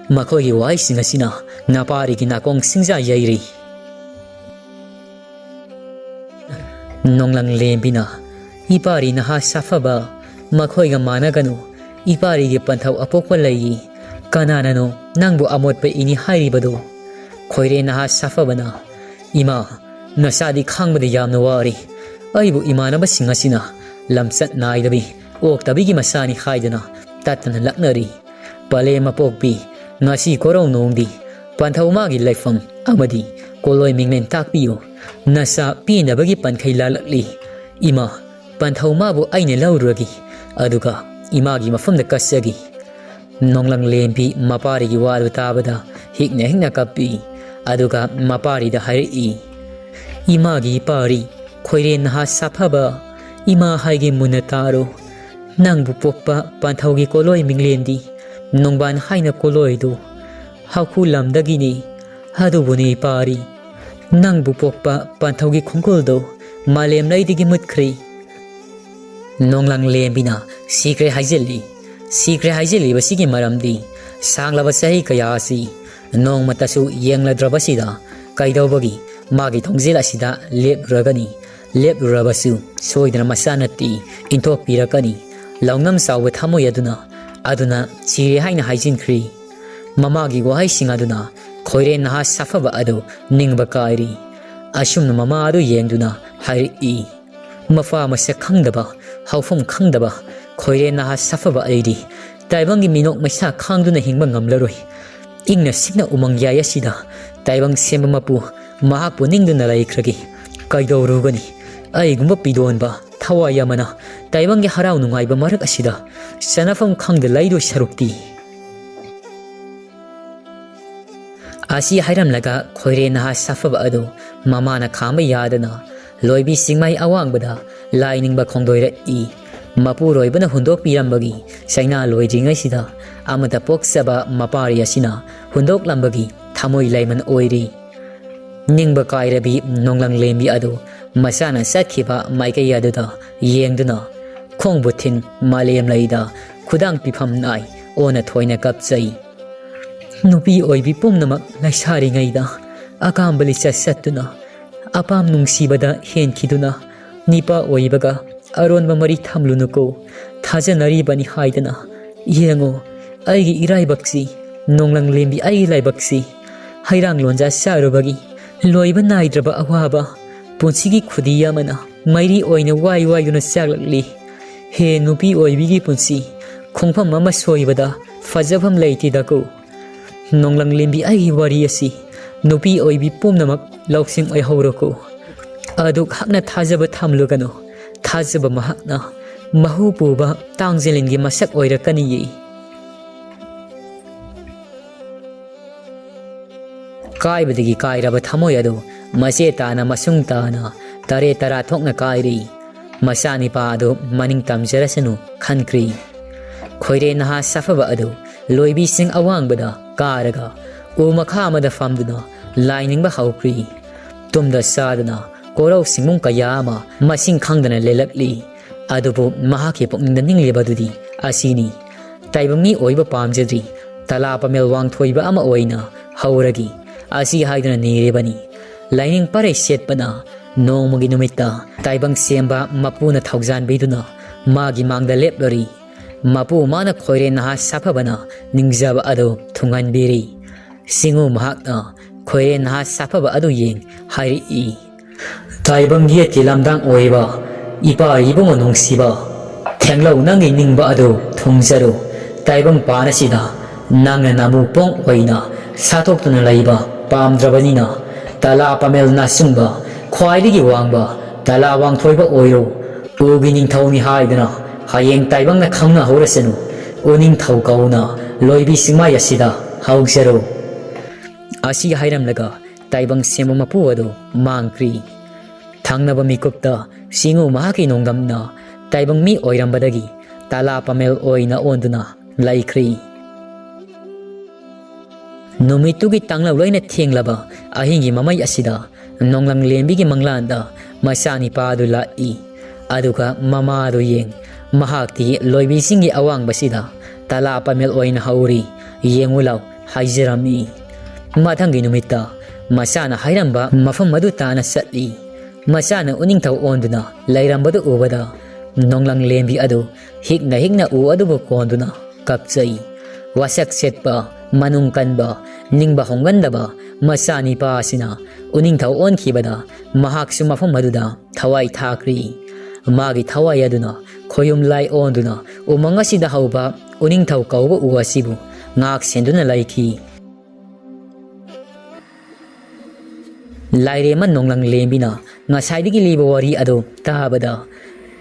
ꯃꯈꯣꯏꯒꯤ ꯋꯥꯍꯩꯁꯤꯡ ꯑꯁꯤꯅ ꯅꯄꯥꯔꯤꯒꯤ ꯅꯥꯀꯣꯡ ꯁꯤꯡꯖꯥ ꯌꯩꯔꯤ꯫" ꯅꯣꯡꯂꯪ ꯂꯦꯝꯕꯤꯅ, "ꯏꯄꯥꯔꯤ ꯅꯍꯥ ꯁꯥꯐꯕ, ꯃꯈꯣꯏꯒ ꯃꯥꯟꯅꯒꯅꯨ꯫ ꯏꯄꯥꯔꯤꯒꯤ ꯄꯟꯊꯧ ꯑꯄꯣꯛꯄ ꯂꯩꯌꯦ꯫ ꯀꯅꯥꯅꯅꯣ ꯅꯪꯕꯨ ꯑꯃꯣꯠꯄ ꯏꯅꯤ ꯍꯥꯏꯔꯤꯕꯗꯨ?" ꯈꯣꯏꯔꯦꯟ ꯅꯍꯥ ꯁꯥꯐꯕꯅ, "ꯏꯃꯥ, ꯅꯆꯥꯗꯤ ꯈꯥꯡꯕꯗ ꯌꯥꯝꯅ ꯋꯥꯔꯤ꯫ ꯑꯩꯕꯨ ꯏꯃꯥꯟꯅꯕꯁꯤꯡ ꯑꯁꯤꯅ ꯂꯝꯆꯠ ꯅꯥꯏꯗꯕꯤ ꯑꯣꯛꯇꯕꯤꯒꯤ ꯃꯁꯥꯅꯤ ꯍꯥꯏꯗꯨꯅ ꯇꯠꯇꯅ ꯂꯛꯅꯔꯤ꯫ ꯄꯂꯦꯝ ꯃꯄꯣꯛꯄꯤ, ꯉꯁꯤ ꯀꯣꯔꯧꯅꯣꯡꯗꯤ ꯄꯟꯊꯧ ꯃꯥꯒꯤ ꯂꯩꯐꯝ ꯑꯃꯗꯤ ꯀꯣꯂꯣꯏ ꯃꯤꯡꯂꯦꯟ ꯇꯥꯛꯄꯤꯌꯨ꯫ ꯅꯆꯥ ꯄꯤꯅꯕꯒꯤ ꯄꯟꯈꯩ ꯂꯥꯜꯂꯛꯂꯤ꯫ ꯏꯃꯥ, ꯄꯟꯊꯧ ꯃꯥꯕꯨ ꯑꯩꯅ ꯂꯧꯔꯨꯔꯒꯦ, ꯑꯗꯨꯒ ꯏꯃꯥꯒꯤ ꯃꯐꯝꯗ ꯀꯠꯆꯒꯦ꯫ ꯅꯣꯡꯂꯪ ꯂꯦꯝꯕꯤ ꯃꯄꯥꯔꯤꯒꯤ ꯋꯥꯗꯨ ꯇꯥꯕꯗ ꯍꯤꯛꯅ ꯍꯤꯛꯅ ꯀꯞꯄꯤ꯫ ꯑꯗꯨꯒ ꯃꯄꯥꯔꯤꯗ ꯍꯥꯏꯔꯛꯏ, "ꯏꯃꯥꯒꯤ ꯏꯄꯥꯔꯤ, ꯈꯣꯏꯔꯦꯟ ꯅꯍꯥ ꯁꯥꯐꯕ, ꯏꯃꯥ ꯍꯥꯏꯒꯦ ꯃꯨꯟꯅ ꯇꯥꯔꯣ꯫ ꯅꯪꯕꯨ ꯄꯣꯛꯄ ꯄꯥꯟꯊꯧꯒꯤ ꯀꯣꯂꯣꯏ ꯃꯤꯡꯂꯦꯟꯗꯤ ꯅꯣꯡꯕꯥꯟ ꯍꯥꯏꯅ ꯀꯣꯂꯣꯏꯗꯨ ꯍꯥꯎꯈꯨ ꯂꯝꯗꯒꯤꯅꯤ꯫ ꯑꯗꯨꯕꯨꯅꯤ ꯏꯄꯥꯔꯤ, ꯅꯪꯕꯨ ꯄꯣꯛꯄ ꯄꯥꯟꯊꯧꯒꯤ ꯈꯣꯡꯒꯨꯜꯗꯨ ꯃꯥꯂꯦꯝ ꯂꯩꯗꯒꯤ ꯃꯨꯠꯈ꯭ꯔꯦ꯫" ꯅꯣꯡꯂꯪ ꯂꯦꯝꯕꯤꯅ ꯁꯤꯈ꯭ꯔꯦ ꯍꯥꯏꯖꯤꯜꯂꯤ꯫ ꯁꯤꯈ꯭ꯔꯦ ꯍꯥꯏꯖꯤꯜꯂꯤꯕꯁꯤꯒꯤ ꯃꯔꯝꯗꯤ, ꯁꯥꯡꯂꯕ ꯆꯍꯤ ꯀꯌꯥ ꯑꯁꯤ ꯅꯣꯡꯃꯇꯁꯨ ꯌꯦꯡꯂꯗ꯭ꯔꯕꯁꯤꯗ ꯀꯩꯗꯧꯕꯒꯤ ꯃꯥꯒꯤ ꯊꯣꯡꯖꯦꯜ ꯑꯁꯤꯗ ꯂꯦꯞꯂꯨꯔꯒꯅꯤ? ꯂꯦꯞꯂꯨꯔꯕꯁꯨ ꯁꯣꯏꯗꯅ ꯃꯆꯥꯅꯨꯄꯤ ꯏꯟꯊꯣꯛꯄꯤꯔꯛꯀꯅꯤ꯫ ꯂꯧꯅꯝ ꯆꯥꯎꯕ ꯊꯃꯣꯏ ꯑꯗꯨꯅ, ꯑꯗꯨꯅ ꯁꯤꯔꯦ ꯍꯥꯏꯅ ꯍꯥꯏꯖꯤꯟꯈ꯭ꯔꯤ꯫ ꯃꯃꯥꯒꯤ ꯋꯥꯍꯩꯁꯤꯡ ꯑꯗꯨꯅ ꯈꯣꯏꯔꯦꯟ ꯅꯍꯥ ꯁꯥꯐꯕ ꯑꯗꯨ ꯅꯤꯡꯕ ꯀꯥꯏꯔꯤ꯫ ꯑꯁꯨꯝꯅ ꯃꯃꯥ ꯑꯗꯨ ꯌꯦꯡꯗꯨꯅ ꯍꯥꯏꯔꯛꯏ, "ꯃꯄꯥ ꯃꯁꯛ ꯈꯪꯗꯕ, ꯍꯧꯐꯝ ꯈꯪꯗꯕ ꯈꯣꯏꯔꯦꯟ ꯅꯍꯥ ꯁꯥꯐꯕ ꯑꯩꯗꯤ ꯇꯥꯏꯕꯪꯒꯤ ꯃꯤꯅꯣꯛ ꯃꯩꯁꯥ ꯈꯥꯡꯗꯨꯅ ꯍꯤꯡꯕ ꯉꯝꯂꯔꯣꯏ꯫ ꯏꯪꯅ ꯁꯤꯛꯅ ꯎꯃꯪ ꯌꯥꯏ ꯑꯁꯤꯗ ꯇꯥꯏꯕꯪ ꯁꯦꯝꯕ ꯃꯄꯨ ꯃꯍꯥꯛꯄꯨ ꯅꯤꯡꯗꯨꯅ ꯂꯩꯈ꯭ꯔꯒꯦ꯫ ꯀꯩꯗꯧꯔꯨꯒꯅꯤ? ꯑꯩꯒꯨꯝꯕ ꯄꯤꯗꯣꯟꯕ ꯊꯋꯥꯏ ꯑꯃꯅ ꯇꯥꯏꯕꯪꯒꯤ ꯍꯔꯥꯎ ꯅꯨꯡꯉꯥꯏꯕ ꯃꯔꯛ ꯑꯁꯤꯗ ꯆꯥꯅꯐꯝ ꯈꯪꯗ ꯂꯩꯗꯣꯏ ꯁꯔꯨꯛꯇꯤ꯫" ꯑꯁꯤ ꯍꯥꯏꯔꯝꯂꯒ ꯈꯣꯏꯔꯦꯟ ꯅꯍꯥ ꯁꯥꯐꯕ ꯑꯗꯨ ꯃꯃꯥꯅ ꯈꯥꯝꯕ ꯌꯥꯗꯅ ꯂꯣꯏꯕꯤ ꯆꯤꯡꯃꯥꯏ ꯑꯋꯥꯡꯕꯗ ꯂꯥꯏ ꯅꯤꯡꯕ ꯈꯣꯡꯗꯣꯏꯔꯛꯏ꯫ ꯃꯄꯨꯔꯣꯏꯕꯅ ꯍꯨꯟꯗꯣꯛꯄꯤꯔꯝꯕꯒꯤ ꯆꯩꯅꯥ ꯂꯣꯏꯗ꯭ꯔꯤꯉꯩꯁꯤꯗ ꯑꯃꯗ ꯄꯣꯛꯆꯕ ꯃꯄꯥꯔꯤ ꯑꯁꯤꯅ ꯍꯨꯟꯗꯣꯛꯂꯝꯕꯒꯤ ꯊꯃꯣꯏ ꯂꯩꯃꯟ ꯑꯣꯏꯔꯤ꯫ ꯅꯤꯡꯕ ꯀꯥꯏꯔꯕꯤ ꯅꯣꯡꯂꯪ ꯂꯦꯝꯕꯤ ꯑꯗꯨ ꯃꯆꯥꯅ ꯆꯠꯈꯤꯕ ꯃꯥꯏꯀꯩ ꯑꯗꯨꯗ ꯌꯦꯡꯗꯨꯅ ꯈꯣꯡꯕꯨ ꯊꯤꯟ ꯃꯥꯂꯦꯝ ꯂꯩꯗ ꯈꯨꯗꯥꯡ ꯄꯤꯐꯝ ꯅꯥꯏ ꯑꯣꯟꯅ ꯊꯣꯏꯅ ꯀꯞꯆꯩ꯫ ꯅꯨꯄꯤ ꯑꯣꯏꯕꯤ ꯄꯨꯝꯅꯃꯛ ꯂꯩꯁꯥꯔꯤꯉꯩꯗ ꯑꯀꯥꯝꯕ ꯂꯤꯆꯠ ꯆꯠꯇꯨꯅ ꯑꯄꯥꯝ ꯅꯨꯡꯁꯤꯕꯗ ꯍꯦꯟꯈꯤꯗꯨꯅ ꯅꯤꯄꯥ ꯑꯣꯏꯕꯒ ꯑꯔꯣꯟꯕ ꯃꯔꯤ ꯊꯝꯂꯨꯅꯨꯀꯣ, ꯊꯥꯖꯅꯔꯤꯕꯅꯤ ꯍꯥꯏꯗꯅ ꯌꯦꯡꯉꯣ, ꯑꯩꯒꯤ ꯏꯔꯥꯏꯕꯛꯁꯤ, ꯅꯣꯡꯂꯪ ꯂꯦꯝꯕꯤ ꯑꯩꯒꯤ ꯂꯥꯏꯕꯛꯁꯤ, ꯍꯩꯔꯥꯡ ꯂꯣꯟꯖꯥ ꯆꯥꯔꯨꯕꯒꯤ ꯂꯣꯏꯕ ꯅꯥꯏꯗ꯭ꯔꯕ ꯑꯋꯥꯕ, ꯄꯨꯟꯁꯤꯒꯤ ꯈꯨꯗꯤ ꯑꯃꯅ ꯃꯩꯔꯤ ꯑꯣꯏꯅ ꯋꯥꯏ ꯋꯥꯏꯗꯨꯅ ꯆꯥꯛꯂꯛꯂꯤ꯫ ꯍꯦ ꯅꯨꯄꯤ ꯑꯣꯏꯕꯤꯒꯤ ꯄꯨꯟꯁꯤ, ꯈꯣꯡꯐꯝ ꯑꯃ ꯁꯣꯏꯕꯗ ꯐꯖꯐꯝ ꯂꯩꯇꯦꯗꯀꯣ꯫ ꯅꯣꯡꯂꯪꯂꯦꯝꯕꯤ ꯑꯩꯒꯤ ꯋꯥꯔꯤ ꯑꯁꯤ ꯅꯨꯄꯤ ꯑꯣꯏꯕꯤ ꯄꯨꯝꯅꯃꯛ ꯂꯧꯁꯤꯡ ꯑꯣꯏꯍꯧꯔꯣꯀꯣ꯫ ꯑꯗꯨꯛ ꯍꯛꯅ ꯊꯥꯖꯕ ꯊꯝꯂꯨꯒꯅꯨ꯫ ꯊꯥꯖꯕ ꯃꯍꯥꯛꯅ ꯃꯍꯨ ꯄꯨꯕ ꯇꯥꯡꯖꯦꯂꯤꯟꯒꯤ ꯃꯁꯛ ꯑꯣꯏꯔꯛꯀꯅꯤꯌꯦ꯫ ꯀꯥꯏꯕꯗꯒꯤ ꯀꯥꯏꯔꯕ ꯊꯃꯣꯏ ꯑꯗꯨ ꯃꯆꯦ ꯇꯥꯅ ꯃꯁꯨꯡ ꯇꯥꯅ ꯇꯔꯦꯠ ꯇꯔꯥ ꯊꯣꯛꯅ ꯀꯥꯏꯔꯤ꯫ ꯃꯆꯥꯅꯤꯄꯥ ꯑꯗꯨ ꯃꯅꯤꯡ ꯇꯝꯖꯔꯁꯅꯨ ꯈꯟꯈ꯭ꯔꯤ꯫ ꯈꯣꯏꯔꯦ ꯅꯍꯥ ꯁꯥꯐꯕ ꯑꯗꯨ ꯂꯣꯏꯕꯤꯁꯤꯡ ꯑꯋꯥꯡꯕꯗ ꯀꯥꯔꯒ ꯎ ꯃꯈꯥ ꯑꯃꯗ ꯐꯝꯗꯨꯅ ꯂꯥꯏ ꯅꯤꯡꯕ ꯍꯧꯈ꯭ꯔꯤ꯫ ꯇꯨꯝꯗ ꯆꯥꯗꯅ ꯀꯣꯔꯧ ꯁꯤꯡꯕꯨꯡ ꯀꯌꯥ ꯑꯃ ꯃꯁꯤꯡ ꯈꯪꯗꯅ ꯂꯦꯜꯂꯛꯂꯤ꯫ ꯑꯗꯨꯕꯨ ꯃꯍꯥꯛꯀꯤ ꯄꯨꯛꯅꯤꯡꯗ ꯅꯤꯡꯂꯤꯕꯗꯨꯗꯤ ꯑꯁꯤꯅꯤ꯫ ꯇꯥꯏꯕꯪ ꯃꯤ ꯑꯣꯏꯕ ꯄꯥꯝꯖꯗ꯭ꯔꯤ, ꯇꯂꯥ ꯄꯥꯃꯦꯜ ꯋꯥꯡꯊꯣꯏꯕ ꯑꯃ ꯑꯣꯏꯅ ꯍꯧꯔꯒꯦ꯫ ꯑꯁꯤ ꯍꯥꯏꯗꯨꯅ ꯅꯤꯔꯤꯕꯅꯤ꯫ ꯂꯥꯏꯅꯤꯡ ꯄꯔꯩ ꯁꯦꯠꯄꯅ ꯅꯣꯡꯃꯒꯤ ꯅꯨꯃꯤꯠꯇ ꯇꯥꯏꯕꯪ ꯁꯦꯝꯕ ꯃꯄꯨꯅ ꯊꯧꯖꯥꯟꯕꯤꯗꯨꯅ ꯃꯥꯒꯤ ꯃꯥꯡꯗ ꯂꯦꯞꯂꯔꯤ꯫ ꯃꯄꯨ ꯃꯥꯅ ꯈꯣꯏꯔꯦꯟ ꯅꯍꯥ ꯁꯥꯐꯕꯅ ꯅꯤꯡꯖꯕ ꯑꯗꯨ ꯊꯨꯡꯍꯟꯕꯤꯔꯤ꯫ ꯁꯤꯡꯉꯨ ꯃꯍꯥꯛꯅ ꯈꯣꯏꯔꯦꯟ ꯅꯍꯥ ꯁꯥꯐꯕ ꯑꯗꯨ ꯌꯦꯡ ꯍꯥꯏꯔꯛꯏ꯫ ꯇꯥꯏꯕꯪ ꯌꯦꯠꯀꯤ ꯂꯝꯗꯥꯡ ꯑꯣꯏꯕ ꯏꯄꯥ ꯏꯕꯨꯡꯉꯣ ꯅꯨꯡꯁꯤꯕ, ꯊꯦꯡꯂꯧ ꯅꯪꯒꯤ ꯅꯤꯡꯕ ꯑꯗꯨ ꯊꯨꯡꯖꯔꯨ꯫ ꯇꯥꯏꯕꯪ ꯄꯥꯟ ꯑꯁꯤꯗ ꯅꯪꯅ ꯅꯃꯨ ꯄꯣꯡ ꯑꯣꯏꯅ ꯁꯥꯊꯣꯛꯇꯨꯅ ꯂꯩꯕ ꯄꯥꯝꯗ꯭ꯔꯕꯅꯤꯅ, ꯇꯂꯥ ꯄꯥꯃꯦꯜ ꯅꯥꯆꯨꯡꯕ ꯈ꯭ꯋꯥꯏꯗꯒꯤ ꯋꯥꯡꯕ ꯇꯂꯥ ꯋꯥꯡꯊꯣꯏꯕ ꯑꯣꯏꯔꯣ꯫ ꯎꯒꯤ ꯅꯤꯡꯊꯧꯅꯤ ꯍꯥꯏꯗꯨꯅ ꯍꯌꯦꯡ ꯇꯥꯏꯕꯪꯅ ꯈꯪꯅꯍꯧꯔꯁꯅꯨ꯫ ꯎꯅꯤꯡꯊꯧ ꯀꯧꯅ ꯂꯣꯏꯕꯤ ꯆꯤꯡꯃꯥꯏ ꯑꯁꯤꯗ ꯍꯧꯖꯔꯣ꯫ ꯑꯁꯤ ꯍꯥꯏꯔꯝꯂꯒ ꯇꯥꯏꯕꯪ ꯁꯦꯝꯕ ꯃꯄꯨ ꯑꯗꯨ ꯃꯥꯡꯈ꯭ꯔꯤ꯫ ꯊꯪꯅꯕ ꯃꯤꯀꯨꯞꯇ ꯁꯤꯡꯉꯨ ꯃꯍꯥꯛꯀꯤ ꯅꯣꯡꯗꯝꯅ ꯇꯥꯏꯕꯪ ꯃꯤ ꯑꯣꯏꯔꯝꯕꯗꯒꯤ ꯇꯂꯥ ꯄꯥꯃꯦꯜ ꯑꯣꯏꯅ ꯑꯣꯟꯗꯨꯅ ꯂꯩꯈ꯭ꯔꯤ꯫ ꯅꯨꯃꯤꯠꯇꯨꯒꯤ ꯇꯥꯡꯂꯧ ꯂꯣꯏꯅ ꯊꯦꯡꯂꯕ ꯑꯍꯤꯡꯒꯤ ꯃꯃꯩ ꯑꯁꯤꯗ ꯅꯣꯡꯂꯪ ꯂꯦꯝꯕꯤꯒꯤ ꯃꯪꯂꯥꯟꯗ ꯃꯆꯥꯅꯤꯄꯥ ꯑꯗꯨ ꯂꯥꯛꯏ꯫ ꯑꯗꯨꯒ ꯃꯃꯥ ꯑꯗꯨ ꯌꯦꯡ, ꯃꯍꯥꯛꯇꯤ ꯂꯣꯏꯕꯤꯁꯤꯡꯒꯤ ꯑꯋꯥꯡꯕꯁꯤꯗ ꯇꯂꯥ ꯄꯥꯃꯦꯜ ꯑꯣꯏꯅ ꯍꯧꯔꯤ, ꯌꯦꯡꯉꯨ ꯂꯥꯎ ꯍꯥꯏꯖꯔꯝꯃꯤ꯫ ꯃꯊꯪꯒꯤ ꯅꯨꯃꯤꯠꯇ ꯃꯆꯥꯅ ꯍꯥꯏꯔꯝꯕ ꯃꯐꯝ ꯑꯗꯨ ꯇꯥꯅ ꯆꯠꯂꯤ꯫ ꯃꯆꯥꯅ ꯎꯅꯤꯡꯊꯧ ꯑꯣꯟꯗꯨꯅ ꯂꯩꯔꯝꯕꯗꯨ ꯎꯕꯗ ꯅꯣꯡꯂꯪ ꯂꯦꯝꯕꯤ ꯑꯗꯨ ꯍꯤꯛꯅ ꯍꯤꯛꯅ ꯎ ꯑꯗꯨꯕꯨ ꯀꯣꯟꯗꯨꯅ ꯀꯞꯆꯩ꯫ ꯋꯥꯁꯛ ꯁꯦꯠꯄ ꯃꯅꯨꯡ ꯀꯟꯕ, ꯅꯤꯡꯕ ꯍꯣꯡꯒꯟꯗꯕ ꯃꯆꯥꯅꯤꯄꯥ ꯑꯁꯤꯅ ꯎꯅꯤꯡꯊꯧ ꯑꯣꯟꯈꯤꯕꯗ ꯃꯍꯥꯛꯁꯨ ꯃꯐꯝ ꯑꯗꯨꯗ ꯊꯋꯥꯏ ꯊꯥꯈ꯭ꯔꯤ꯫ ꯃꯥꯒꯤ ꯊꯋꯥꯏ ꯑꯗꯨꯅ ꯈꯣꯌꯨꯝ ꯂꯥꯏ ꯑꯣꯟꯗꯨꯅ ꯎꯃꯪ ꯑꯁꯤꯗ ꯍꯧꯕ ꯎꯅꯤꯡꯊꯧ ꯀꯧꯕ ꯎ ꯑꯁꯤꯕꯨ ꯉꯥꯛ ꯁꯦꯟꯗꯨꯅ ꯂꯩꯈꯤ꯫ ꯂꯥꯏꯔꯦꯝꯕ ꯅꯣꯡꯂꯪ ꯂꯦꯝꯕꯤꯅ ꯉꯁꯥꯏꯗꯒꯤ ꯂꯤꯕ ꯋꯥꯔꯤ ꯑꯗꯨ ꯇꯥꯕꯗ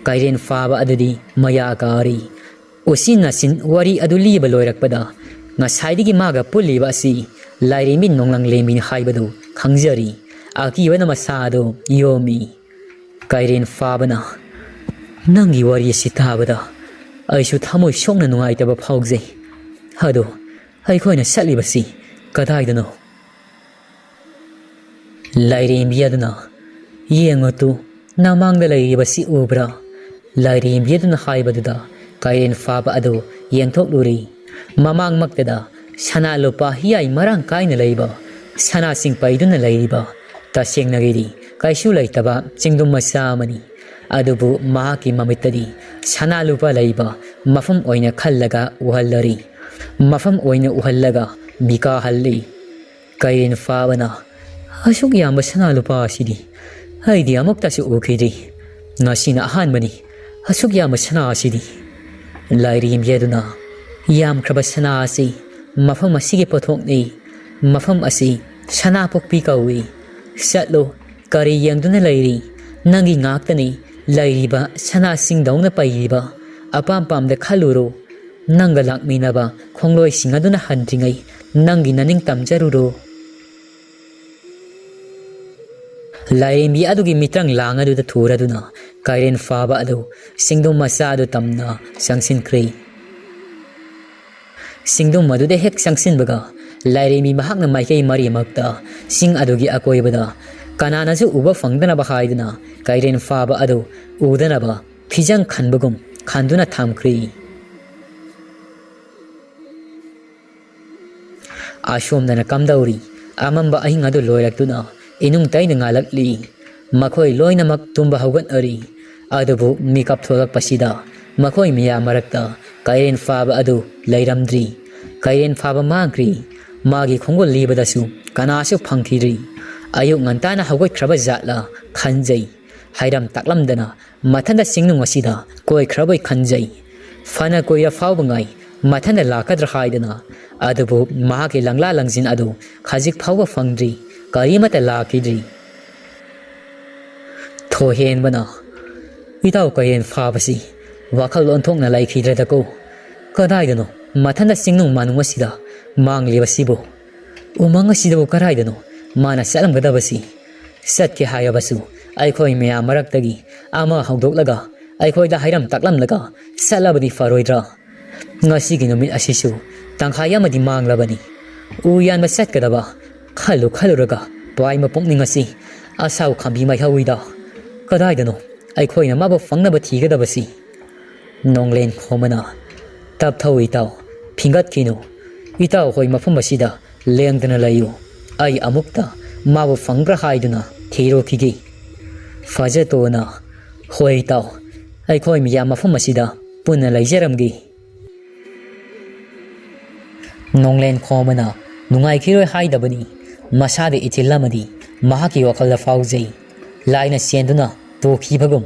ꯀꯩꯔꯦꯟ ꯐꯥꯕ ꯑꯗꯨꯗꯤ ꯃꯌꯥ ꯀꯥꯔꯤ꯫ ꯎꯆꯤꯟ ꯅꯥꯆꯤꯟ ꯋꯥꯔꯤ ꯑꯗꯨ ꯂꯤꯕ ꯂꯣꯏꯔꯛꯄꯗ ꯉꯁꯥꯏꯗꯒꯤ ꯃꯥꯒ ꯄꯨꯜꯂꯤꯕ ꯑꯁꯤ ꯂꯥꯏꯔꯦꯝꯕꯤ ꯅꯣꯡꯂꯪ ꯂꯦꯝꯕꯤꯅꯤ ꯍꯥꯏꯕꯗꯨ ꯈꯪꯖꯔꯤ꯫ ꯑꯀꯤꯕꯅ ꯃꯁꯥ ꯑꯗꯨ ꯌꯣꯝꯃꯤ꯫ ꯀꯩꯔꯦꯟ ꯐꯥꯕꯅ, "ꯅꯪꯒꯤ ꯋꯥꯔꯤ ꯑꯁꯤ ꯇꯥꯕꯗ ꯑꯩꯁꯨ ꯊꯃꯣꯏ ꯁꯣꯛꯅ ꯅꯨꯡꯉꯥꯏꯇꯕ ꯐꯥꯎꯖꯩ꯫ ꯑꯗꯣ ꯑꯩꯈꯣꯏꯅ ꯆꯠꯂꯤꯕꯁꯤ ꯀꯗꯥꯏꯗꯅꯣ?" ꯂꯥꯏꯔꯦꯝꯕꯤ ꯑꯗꯨꯅ, "ꯌꯦꯡꯉꯨ ꯇꯨ, ꯅꯃꯥꯡꯗ ꯂꯩꯔꯤꯕꯁꯤ ꯎꯕ꯭ꯔꯥ?" ꯂꯥꯏꯔꯦꯝꯕꯤ ꯑꯗꯨꯅ ꯍꯥꯏꯕꯗꯨꯗ ꯀꯩꯔꯦꯟ ꯐꯥꯕ ꯑꯗꯨ ꯌꯦꯡꯊꯣꯛꯂꯨꯔꯤ꯫ ꯃꯃꯥꯡꯃꯛꯇꯗ ꯁꯅꯥ ꯂꯨꯄꯥ ꯍꯤꯌꯥꯏ ꯃꯔꯥꯡ ꯀꯥꯏꯅ ꯂꯩꯕ, ꯁꯅꯥꯁꯤꯡ ꯄꯩꯗꯨꯅ ꯂꯩꯔꯤꯕ, ꯇꯁꯦꯡꯅꯒꯤꯗꯤ ꯀꯩꯁꯨ ꯂꯩꯇꯕ ꯆꯤꯡꯗꯨꯝ ꯃꯆꯥ ꯑꯃꯅꯤ꯫ ꯑꯗꯨꯕꯨ ꯃꯍꯥꯛꯀꯤ ꯃꯃꯤꯠꯇꯗꯤ ꯁꯅꯥ ꯂꯨꯄꯥ ꯂꯩꯕ ꯃꯐꯝ ꯑꯣꯏꯅ ꯈꯜꯂꯒ ꯎꯍꯜꯂꯔꯤ꯫ ꯃꯐꯝ ꯑꯣꯏꯅ ꯎꯍꯜꯂꯒ ꯃꯤꯀꯥꯍꯜꯂꯤ꯫ ꯀꯩꯔꯦꯟ ꯐꯥꯕꯅ, "ꯑꯁꯨꯛ ꯌꯥꯝꯕ ꯁꯅꯥ ꯂꯨꯄꯥ ꯑꯁꯤꯗꯤ ꯑꯩꯗꯤ ꯑꯃꯨꯛꯇꯁꯨ ꯎꯈꯤꯗ꯭ꯔꯤ꯫ ꯉꯁꯤꯅ ꯑꯍꯥꯟꯕꯅꯤ ꯑꯁꯨꯛ ꯌꯥꯝꯕ ꯁꯅꯥ ꯑꯁꯤꯗꯤ꯫" ꯂꯥꯏꯔꯦꯝꯕꯤ ꯑꯗꯨꯅ, "ꯌꯥꯝꯈ꯭ꯔꯕ ꯁꯅꯥ ꯑꯁꯤ ꯃꯐꯝ ꯑꯁꯤꯒꯤ ꯄꯣꯠꯊꯣꯛꯅꯤ꯫ ꯃꯐꯝ ꯑꯁꯤ ꯁꯅꯥꯄꯣꯛꯄꯤ ꯀꯧꯏ꯫ ꯆꯠꯂꯨ, ꯀꯔꯤ ꯌꯦꯡꯗꯨꯅ ꯂꯩꯔꯤ? ꯅꯪꯒꯤ ꯉꯥꯛꯇꯅꯤ ꯂꯩꯔꯤꯕ ꯁꯅꯥꯁꯤꯡꯗꯧꯅ ꯄꯩꯔꯤꯕ꯫ ꯑꯄꯥꯝ ꯄꯥꯝꯗ ꯈꯜꯂꯨꯔꯣ꯫ ꯅꯪꯒ ꯂꯥꯛꯃꯤꯟꯅꯕ ꯈꯣꯡꯂꯣꯏꯁꯤꯡ ꯑꯗꯨꯅ ꯍꯟꯗ꯭ꯔꯤꯉꯩ ꯅꯪꯒꯤ ꯅꯅꯤꯡ ꯇꯝꯖꯔꯨꯔꯣ꯫" ꯂꯥꯏꯔꯦꯝꯕꯤ ꯑꯗꯨꯒꯤ ꯃꯤꯇ꯭ꯔꯪ ꯂꯥꯡ ꯑꯗꯨꯗ ꯊꯨꯔꯗꯨꯅ ꯀꯩꯔꯦꯟ ꯐꯥꯕ ꯑꯗꯨ ꯆꯤꯡꯗꯨꯝ ꯃꯆꯥ ꯑꯗꯨ ꯇꯝꯅ ꯆꯪꯁꯤꯟꯈ꯭ꯔꯦ꯫ ꯆꯤꯡꯗꯨꯝ ꯑꯗꯨꯗ ꯍꯦꯛ ꯆꯪꯁꯤꯟꯕꯒ ꯂꯥꯏꯔꯦꯝꯕꯤ ꯃꯍꯥꯛꯅ ꯃꯥꯏꯀꯩ ꯃꯔꯤꯃꯛꯇ ꯆꯤꯡ ꯑꯗꯨꯒꯤ ꯑꯀꯣꯏꯕꯗ ꯀꯅꯥꯅꯁꯨ ꯎꯕ ꯐꯪꯗꯅꯕ ꯍꯥꯏꯗꯨꯅ ꯀꯩꯔꯦꯟ ꯐꯥꯕ ꯑꯗꯨ ꯎꯗꯅꯕ ꯐꯤꯖꯪ ꯈꯟꯕꯒꯨꯝ ꯈꯟꯗꯨꯅ ꯊꯝꯈ꯭ꯔꯦ꯫ ꯑꯁꯣꯝꯗꯅ ꯀꯝꯗꯧꯔꯤ? ꯑꯃꯝꯕ ꯑꯍꯤꯡ ꯑꯗꯨ ꯂꯣꯏꯔꯛꯇꯨꯅ ꯏꯅꯨꯡ ꯇꯩꯅ ꯉꯥꯜꯂꯛꯂꯤ꯫ ꯃꯈꯣꯏ ꯂꯣꯏꯅꯃꯛ ꯇꯨꯝꯕ ꯍꯧꯒꯠꯅꯔꯤ꯫ ꯑꯗꯨꯕꯨ ꯃꯤꯀꯞ ꯊꯣꯛꯂꯛꯄꯁꯤꯗ ꯃꯈꯣꯏ ꯃꯤꯌꯥꯝ ꯃꯔꯛꯇ ꯀꯩꯔꯦꯟ ꯐꯥꯕ ꯑꯗꯨ ꯂꯩꯔꯝꯗ꯭ꯔꯤ꯫ ꯀꯩꯔꯦꯟ ꯐꯥꯕ ꯃꯥꯡꯈ꯭ꯔꯤ꯫ ꯃꯥꯒꯤ ꯈꯣꯡꯒꯨꯜ ꯂꯤꯕꯗꯁꯨ ꯀꯅꯥꯁꯨ ꯐꯪꯈꯤꯗ꯭ꯔꯤ꯫ ꯑꯌꯨꯛ ꯉꯟꯇꯥꯅ ꯍꯧꯒꯠꯈ꯭ꯔꯕ ꯖꯥꯠꯂ ꯈꯟꯖꯩ꯫ ꯍꯩꯔꯝ ꯇꯥꯛꯂꯝꯗꯅ ꯃꯊꯟꯇ ꯆꯤꯡꯅꯨꯡ ꯑꯁꯤꯗ ꯀꯣꯏꯈ꯭ꯔꯕꯣꯏ ꯈꯟꯖꯩ꯫ ꯐꯅ ꯀꯨꯏꯔ ꯐꯥꯎꯕ ꯉꯥꯏ, ꯃꯊꯟꯇ ꯂꯥꯛꯀꯗ꯭ꯔꯥ ꯍꯥꯏꯗꯅ꯫ ꯑꯗꯨꯕꯨ ꯃꯍꯥꯛꯀꯤ ꯂꯪꯂꯥ ꯂꯪꯖꯤꯟ ꯑꯗꯨ ꯍꯧꯖꯤꯛ ꯐꯥꯎꯕ ꯐꯪꯗ꯭ꯔꯤ, ꯀꯔꯤꯃꯠꯇ ꯂꯥꯛꯈꯤꯗ꯭ꯔꯤ꯫ ꯊꯣꯏꯍꯦꯟꯕꯅ, "ꯏꯇꯥꯎ ꯀꯩꯔꯦꯟ ꯐꯥꯕꯁꯤ ꯋꯥꯈꯜ ꯑꯣꯟꯊꯣꯛꯅ ꯂꯩꯈꯤꯗ꯭ꯔꯗꯀꯣ꯫ ꯀꯗꯥꯏꯗꯅꯣ ꯃꯊꯟꯇ ꯆꯤꯡꯅꯨꯡ ꯃꯥꯅꯨꯡ ꯑꯁꯤꯗ ꯃꯥꯡꯂꯤꯕꯁꯤꯕꯨ? ꯎꯃꯪ ꯑꯁꯤꯗꯕꯨ ꯀꯗꯥꯏꯗꯅꯣ ꯃꯥꯅ ꯆꯠꯂꯝꯒꯗꯕꯁꯤ? ꯆꯠꯀꯦ ꯍꯥꯏꯔꯕꯁꯨ ꯑꯩꯈꯣꯏ ꯃꯌꯥꯝ ꯃꯔꯛꯇꯒꯤ ꯑꯃ ꯍꯧꯗꯣꯛꯂꯒ ꯑꯩꯈꯣꯏꯗ ꯍꯩꯔꯝ ꯇꯥꯛꯂꯝꯂꯒ ꯆꯠꯂꯕꯗꯤ ꯐꯔꯣꯏꯗ꯭ꯔꯥ? ꯉꯁꯤꯒꯤ ꯅꯨꯃꯤꯠ ꯑꯁꯤꯁꯨ ꯇꯪꯈꯥꯏ ꯑꯃꯗꯤ ꯃꯥꯡꯂꯕꯅꯤ꯫ ꯎ ꯌꯥꯟꯕ ꯆꯠꯀꯗꯕ ꯈꯜꯂꯨ ꯈꯜꯂꯨꯔꯒ ꯄꯥꯏ ꯃꯄꯨꯛꯅꯤꯡ ꯑꯁꯤ ꯑꯁꯥꯎ ꯈꯥꯝꯕꯤ ꯃꯥꯏꯍꯧꯏꯗ꯫ ꯀꯗꯥꯏꯗꯅꯣ ꯑꯩꯈꯣꯏꯅ ꯃꯥꯕꯨ ꯐꯪꯅꯕ ꯊꯤꯒꯗꯕꯁꯤ?" ꯅꯣꯡꯂꯦꯟ ꯈꯣꯝꯕꯅ, "ꯇꯞꯊꯧ ꯏꯇꯥꯎ, ꯐꯤꯡꯒꯠꯈꯤꯅꯨ꯫ ꯏꯇꯥꯎ ꯍꯣꯏ ꯃꯐꯝ ꯑꯁꯤꯗ ꯂꯦꯡꯗꯅ ꯂꯩꯌꯨ꯫ ꯑꯩ ꯑꯃꯨꯛꯇ ꯃꯥꯕꯨ ꯐꯪꯕ꯭ꯔꯥ ꯍꯥꯏꯗꯨꯅ ꯊꯤꯔꯨꯈꯤꯒꯦ꯫" ꯐꯖꯇꯣꯟꯅ, "ꯍꯣꯏ ꯏꯇꯥꯎ, ꯑꯩꯈꯣꯏ ꯃꯤꯌꯥꯝ ꯃꯐꯝ ꯑꯁꯤꯗ ꯄꯨꯟꯅ ꯂꯩꯖꯔꯝꯒꯦ꯫" ꯅꯣꯡꯂꯦꯟ ꯈꯣꯝꯕꯅ ꯅꯨꯡꯉꯥꯏꯈꯤꯔꯣꯏ ꯍꯥꯏꯗꯕꯅꯤ꯫ ꯃꯁꯥꯗ ꯏꯊꯤꯜ ꯑꯃꯗꯤ ꯃꯍꯥꯛꯀꯤ ꯋꯥꯈꯜꯗ ꯐꯥꯎꯖꯩ꯫ ꯂꯥꯏꯅ ꯆꯦꯟꯗꯨꯅ ꯄꯨꯈꯤꯕꯒꯨꯝ꯫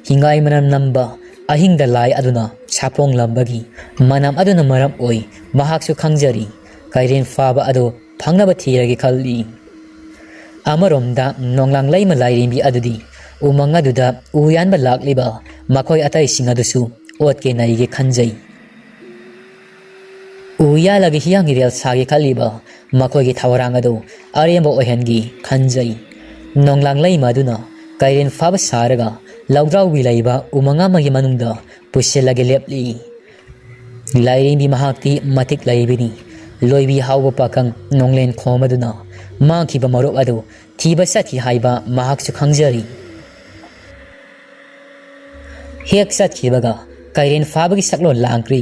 ꯍꯤꯡꯒꯥꯏ ꯃꯅꯝ ꯅꯝꯕ ꯑꯍꯤꯡꯗ ꯂꯥꯏ ꯑꯗꯨꯅ ꯁꯥꯄꯣꯡꯂꯝꯕꯒꯤ ꯃꯅꯝ ꯑꯗꯨꯅ ꯃꯔꯝ ꯑꯣꯏ ꯃꯍꯥꯛꯁꯨ ꯈꯪꯖꯔꯤ꯫ ꯀꯩꯔꯦꯟ ꯐꯥꯕ ꯑꯗꯨ ꯐꯪꯅꯕ ꯊꯤꯔꯒꯦ ꯈꯜꯂꯤ꯫ ꯑꯃꯔꯣꯝꯗ ꯅꯣꯡꯂꯥꯡ ꯂꯩꯃ ꯂꯥꯏꯔꯦꯝꯕꯤ ꯑꯗꯨꯗꯤ ꯎꯃꯪ ꯑꯗꯨꯗ ꯎ ꯌꯥꯟꯕ ꯂꯥꯛꯂꯤꯕ ꯃꯈꯣꯏ ꯑꯇꯩꯁꯤꯡ ꯑꯗꯨꯁꯨ ꯑꯣꯠꯀꯦ ꯅꯩꯒꯦ ꯈꯟꯖꯩ꯫ ꯎ ꯌꯥꯜꯂꯒ ꯍꯤꯌꯥꯡꯒꯤ ꯔꯦꯜ ꯁꯥꯒꯦ ꯈꯜꯂꯤꯕ ꯃꯈꯣꯏꯒꯤ ꯊꯧꯔꯥꯡ ꯑꯗꯨ ꯑꯔꯦꯝꯕ ꯑꯣꯏꯍꯟꯒꯦ ꯈꯟꯖꯩ꯫ ꯅꯣꯡꯂꯥꯡ ꯂꯩꯃ ꯑꯗꯨꯅ ꯀꯩꯔꯦꯟ ꯐꯥꯕ ꯁꯥꯔꯒ ꯂꯧꯗ꯭ꯔꯥꯎꯕꯤ ꯂꯩꯕ ꯎꯃꯪ ꯑꯃꯒꯤ ꯃꯅꯨꯡꯗ ꯄꯨꯁꯤꯜꯂꯒ ꯂꯦꯞꯂꯤ꯫ ꯂꯥꯏꯔꯦꯝꯕꯤ ꯃꯍꯥꯛꯇꯤ ꯃꯇꯤꯛ ꯂꯩꯕꯤꯅꯤ꯫ ꯂꯣꯏꯕꯤ ꯍꯥꯎꯕ ꯄꯥꯈꯪ ꯅꯣꯡꯂꯦꯟ ꯈꯣꯝꯕꯗꯨꯅ ꯃꯥꯡꯈꯤꯕ ꯃꯔꯨꯞ ꯑꯗꯨ ꯊꯤꯕ ꯆꯠꯈꯤ ꯍꯥꯏꯕ ꯃꯍꯥꯛꯁꯨ ꯈꯪꯖꯔꯤ꯫ ꯍꯦꯛ ꯆꯠꯈꯤꯕꯒ ꯀꯩꯔꯦꯟ ꯐꯥꯕꯒꯤ ꯁꯛꯂꯣꯟ ꯂꯥꯡꯈ꯭ꯔꯤ꯫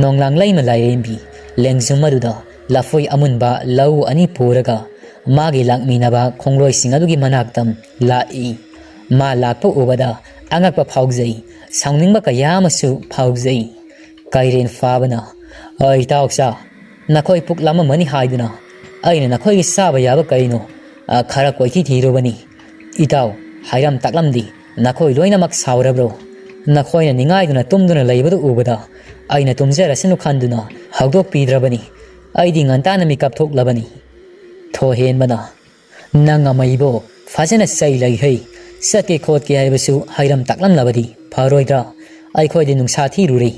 ꯅꯣꯡꯂꯥꯡ ꯂꯩꯃ ꯂꯥꯏꯔꯦꯝꯕꯤ ꯂꯦꯡꯖꯨꯝ ꯑꯗꯨꯗ ꯂꯐꯣꯏ ꯑꯃꯨꯟꯕ ꯂꯧ ꯑꯅꯤ ꯄꯨꯔꯒ ꯃꯥꯒꯤ ꯂꯥꯛꯃꯤꯟꯅꯕ ꯈꯣꯡꯂꯣꯏꯁꯤꯡ ꯑꯗꯨꯒꯤ ꯃꯅꯥꯛꯇ ꯂꯥꯛꯏ꯫ ꯃꯥ ꯂꯥꯛꯄ ꯎꯕꯗ ꯑꯉꯛꯄ ꯐꯥꯎꯖꯩ, ꯁꯥꯎꯅꯤꯡꯕ ꯀꯌꯥ ꯑꯃꯁꯨ ꯐꯥꯎꯖꯩ꯫ ꯀꯩꯔꯦꯟ ꯐꯥꯕꯅ "ꯑ, ꯏꯇꯥꯎꯁꯥ, ꯅꯈꯣꯏ ꯄꯨꯛ ꯂꯥꯝꯃꯝꯃꯅꯤ ꯍꯥꯏꯗꯨꯅ ꯑꯩꯅ ꯅꯈꯣꯏꯒꯤ ꯆꯥꯕ ꯌꯥꯕ ꯀꯩꯅꯣ, ꯑ, ꯈꯔ ꯀꯣꯏꯊꯤ ꯊꯤꯔꯨꯕꯅꯤ꯫ ꯏꯇꯥꯎ, ꯍꯥꯏꯔꯝ ꯇꯥꯛꯂꯝꯗꯤ ꯅꯈꯣꯏ ꯂꯣꯏꯅꯃꯛ ꯁꯥꯎꯔꯕ꯭ꯔꯣ? ꯅꯈꯣꯏꯅ ꯅꯤꯡꯉꯥꯏꯗꯨꯅ ꯇꯨꯝꯗꯨꯅ ꯂꯩꯕꯗꯨ ꯎꯕꯗ ꯑꯩꯅ ꯇꯨꯝꯖꯔꯁꯅꯨ ꯈꯟꯗꯨꯅ ꯍꯧꯗꯣꯛꯄꯤꯗ꯭ꯔꯕꯅꯤ꯫ ꯑꯩꯗꯤ ꯉꯟꯇꯥꯅ ꯃꯤꯀꯞ ꯊꯣꯛꯂꯕꯅꯤ꯫" ꯊꯣꯏꯍꯦꯟꯕꯅ, "ꯅꯪ ꯑꯃ ꯏꯕꯣ, ꯐꯖꯅ ꯆꯩ ꯂꯩꯍꯩ꯫ ꯆꯠꯀꯦ ꯈꯣꯠꯀꯦ ꯍꯥꯏꯕꯁꯨ ꯍꯩꯔꯝ ꯇꯥꯛꯂꯝꯂꯕꯗꯤ ꯐꯔꯣꯏꯗ꯭ꯔꯥ? ꯑꯩꯈꯣꯏꯗꯤ ꯅꯨꯡꯁꯥ ꯊꯤꯔꯨꯔꯦ꯫"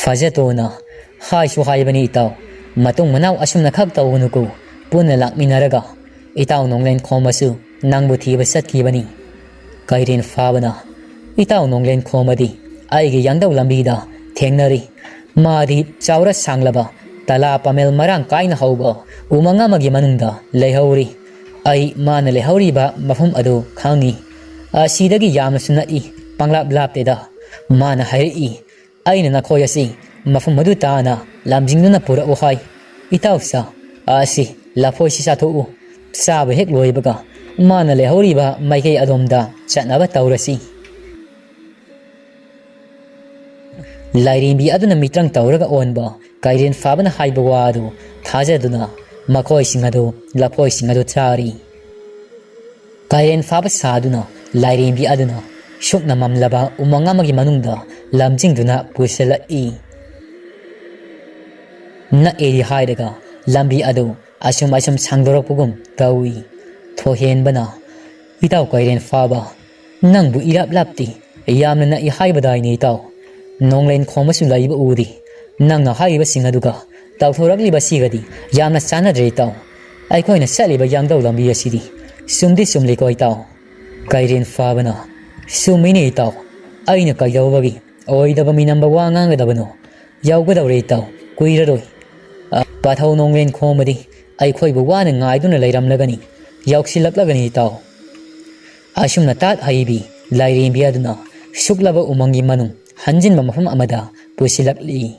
ꯐꯖꯇꯣꯟꯅ, "ꯍꯥꯏꯁꯨ ꯍꯥꯏꯕꯅꯤ ꯏꯇꯥꯎ, ꯃꯇꯨꯡ ꯃꯅꯥꯎ ꯑꯁꯨꯝꯅ ꯈꯛ ꯇꯧꯒꯅꯨꯀꯣ꯫ ꯄꯨꯟꯅ ꯂꯥꯛꯃꯤꯟꯅꯔꯒ ꯏꯇꯥꯎ ꯅꯣꯡꯂꯦꯟ ꯈꯣꯝꯕꯁꯨ ꯅꯪꯕꯨ ꯊꯤꯕ ꯆꯠꯈꯤꯕꯅꯤ꯫" ꯀꯩꯔꯦꯟ ꯐꯥꯕꯅ, "ꯏꯇꯥꯎ ꯅꯣꯡꯂꯦꯟ ꯈꯣꯝꯕꯗꯤ ꯑꯩꯒꯤ ꯌꯥꯡꯗꯧ ꯂꯝꯕꯤꯗ ꯊꯦꯡꯅꯔꯤ꯫ ꯃꯥꯗꯤ ꯆꯥꯎꯔ ꯁꯥꯡꯂꯕ, ꯇꯂꯥ ꯄꯥꯃꯦꯜ ꯃꯔꯥꯡ ꯀꯥꯏꯅ ꯍꯧꯕ ꯎꯃꯪ ꯑꯃꯒꯤ ꯃꯅꯨꯡꯗ ꯂꯩꯍꯧꯔꯤ꯫ ꯑꯩ ꯃꯥꯅ ꯂꯩꯍꯧꯔꯤꯕ ꯃꯐꯝ ꯑꯗꯨ ꯈꯪꯏ꯫ ꯑꯁꯤꯗꯒꯤ ꯌꯥꯝꯅꯁꯨ ꯅꯛꯏ, ꯄꯪꯂꯥꯞ ꯂꯥꯞꯇꯦꯗ꯫ ꯃꯥꯅ ꯍꯥꯏꯔꯛꯏ, ꯑꯩꯅ ꯅꯈꯣꯏ ꯑꯁꯤ ꯃꯐꯝ ꯑꯗꯨ ꯇꯥꯅ ꯂꯝꯖꯤꯡꯗꯨꯅ ꯄꯨꯔꯛꯎ ꯍꯥꯏ꯫ ꯏꯇꯥꯎꯁꯥ, ꯑꯁꯤ ꯂꯐꯣꯏꯁꯤ ꯆꯥꯊꯣꯛꯎ꯫ ꯆꯥꯕ ꯍꯦꯛ ꯂꯣꯏꯕꯒ ꯃꯥꯅ ꯂꯩꯍꯧꯔꯤꯕ ꯃꯥꯏꯀꯩ ꯑꯗꯣꯝꯗ ꯆꯠꯅꯕ ꯇꯧꯔꯁꯤ꯫" ꯂꯥꯏꯔꯦꯝꯕꯤ ꯑꯗꯨꯅ ꯃꯤꯇ꯭ꯔꯪ ꯇꯧꯔꯒ ꯑꯣꯟꯕ ꯀꯩꯔꯦꯟ ꯐꯥꯕꯅ ꯍꯥꯏꯕ ꯋꯥ ꯑꯗꯨ ꯊꯥꯖꯗꯨꯅ ꯃꯈꯣꯏꯁꯤꯡ ꯑꯗꯨ, ꯂꯐꯣꯏꯁꯤꯡ ꯑꯗꯨ ꯆꯥꯔꯤ꯫ ꯀꯩꯔꯦꯟ ꯐꯥꯕ ꯁꯥꯗꯨꯅ ꯂꯥꯏꯔꯦꯝꯕꯤ ꯑꯗꯨꯅ ꯁꯨꯞꯅ ꯃꯝꯂꯕ ꯎꯃꯪ ꯑꯃꯒꯤ ꯃꯅꯨꯡꯗ ꯂꯝꯖꯤꯡꯗꯨꯅ ꯄꯨꯁꯤꯜꯂꯛꯏ꯫ ꯅꯛꯑꯦꯗꯤ ꯍꯥꯏꯔꯒ ꯂꯝꯕꯤ ꯑꯗꯨ ꯑꯁꯨꯝ ꯑꯁꯨꯝ ꯁꯥꯡꯗꯣꯔꯛꯄꯒꯨꯝ ꯇꯧꯏ꯫ ꯊꯣꯏꯍꯦꯟꯕꯅ, "ꯏꯇꯥꯎ ꯀꯩꯔꯦꯟ ꯐꯥꯕ, ꯅꯪꯕꯨ ꯏꯔꯥꯞ ꯂꯥꯞꯇꯦ, ꯌꯥꯝꯅ ꯅꯛꯏ ꯍꯥꯏꯕꯗꯥꯏꯅꯦ ꯏꯇꯥꯎ? ꯅꯣꯡꯂꯦꯟ ꯈꯣꯝꯕꯁꯨ ꯂꯩꯕ ꯎꯗꯦ꯫ ꯅꯪꯅ ꯍꯥꯏꯔꯤꯕꯁꯤꯡ ꯑꯗꯨꯒ ꯇꯧꯊꯣꯔꯛꯂꯤꯕꯁꯤꯒꯗꯤ ꯌꯥꯝꯅ ꯆꯥꯟꯅꯗ꯭ꯔꯦ ꯏꯇꯥꯎ꯫ ꯑꯩꯈꯣꯏꯅ ꯆꯠꯂꯤꯕ ꯌꯥꯡꯗꯧ ꯂꯝꯕꯤ ꯑꯁꯤꯗꯤ ꯆꯨꯝꯗꯤ ꯆꯨꯝꯂꯤꯀꯣ ꯏꯇꯥꯎ?" ꯀꯩꯔꯦꯟ ꯐꯥꯕꯅ, "ꯆꯨꯝꯃꯤꯅꯦ ꯏꯇꯥꯎ, ꯑꯩꯅ ꯀꯩꯗꯧꯕꯒꯤ ꯑꯣꯏꯗꯕ ꯃꯤꯅꯝꯕ ꯋꯥ ꯉꯥꯡꯒꯗꯕꯅꯣ? ꯌꯧꯒꯗꯧꯔꯦ ꯏꯇꯥꯎ, ꯀꯨꯏꯔꯔꯣꯏ꯫ ꯑ, ꯄꯥꯊꯧ ꯅꯣꯡꯂꯦꯟ ꯈꯣꯝꯕꯗꯤ ꯑꯩꯈꯣꯏꯕꯨ ꯋꯥꯅ ꯉꯥꯏꯗꯨꯅ ꯂꯩꯔꯝꯂꯒꯅꯤ, ꯌꯧꯁꯤꯜꯂꯛꯂꯒꯅꯤ ꯏꯇꯥꯎ꯫" ꯑꯁꯨꯝꯅ ꯇꯥꯠ ꯍꯩꯕꯤ ꯂꯥꯏꯔꯦꯝꯕꯤ ꯑꯗꯨꯅ ꯁꯨꯛꯂꯕ ꯎꯃꯪꯒꯤ ꯃꯅꯨꯡ ꯍꯟꯖꯤꯟꯕ ꯃꯐꯝ ꯑꯃꯗ ꯄꯨꯁꯤꯜꯂꯛꯂꯤ꯫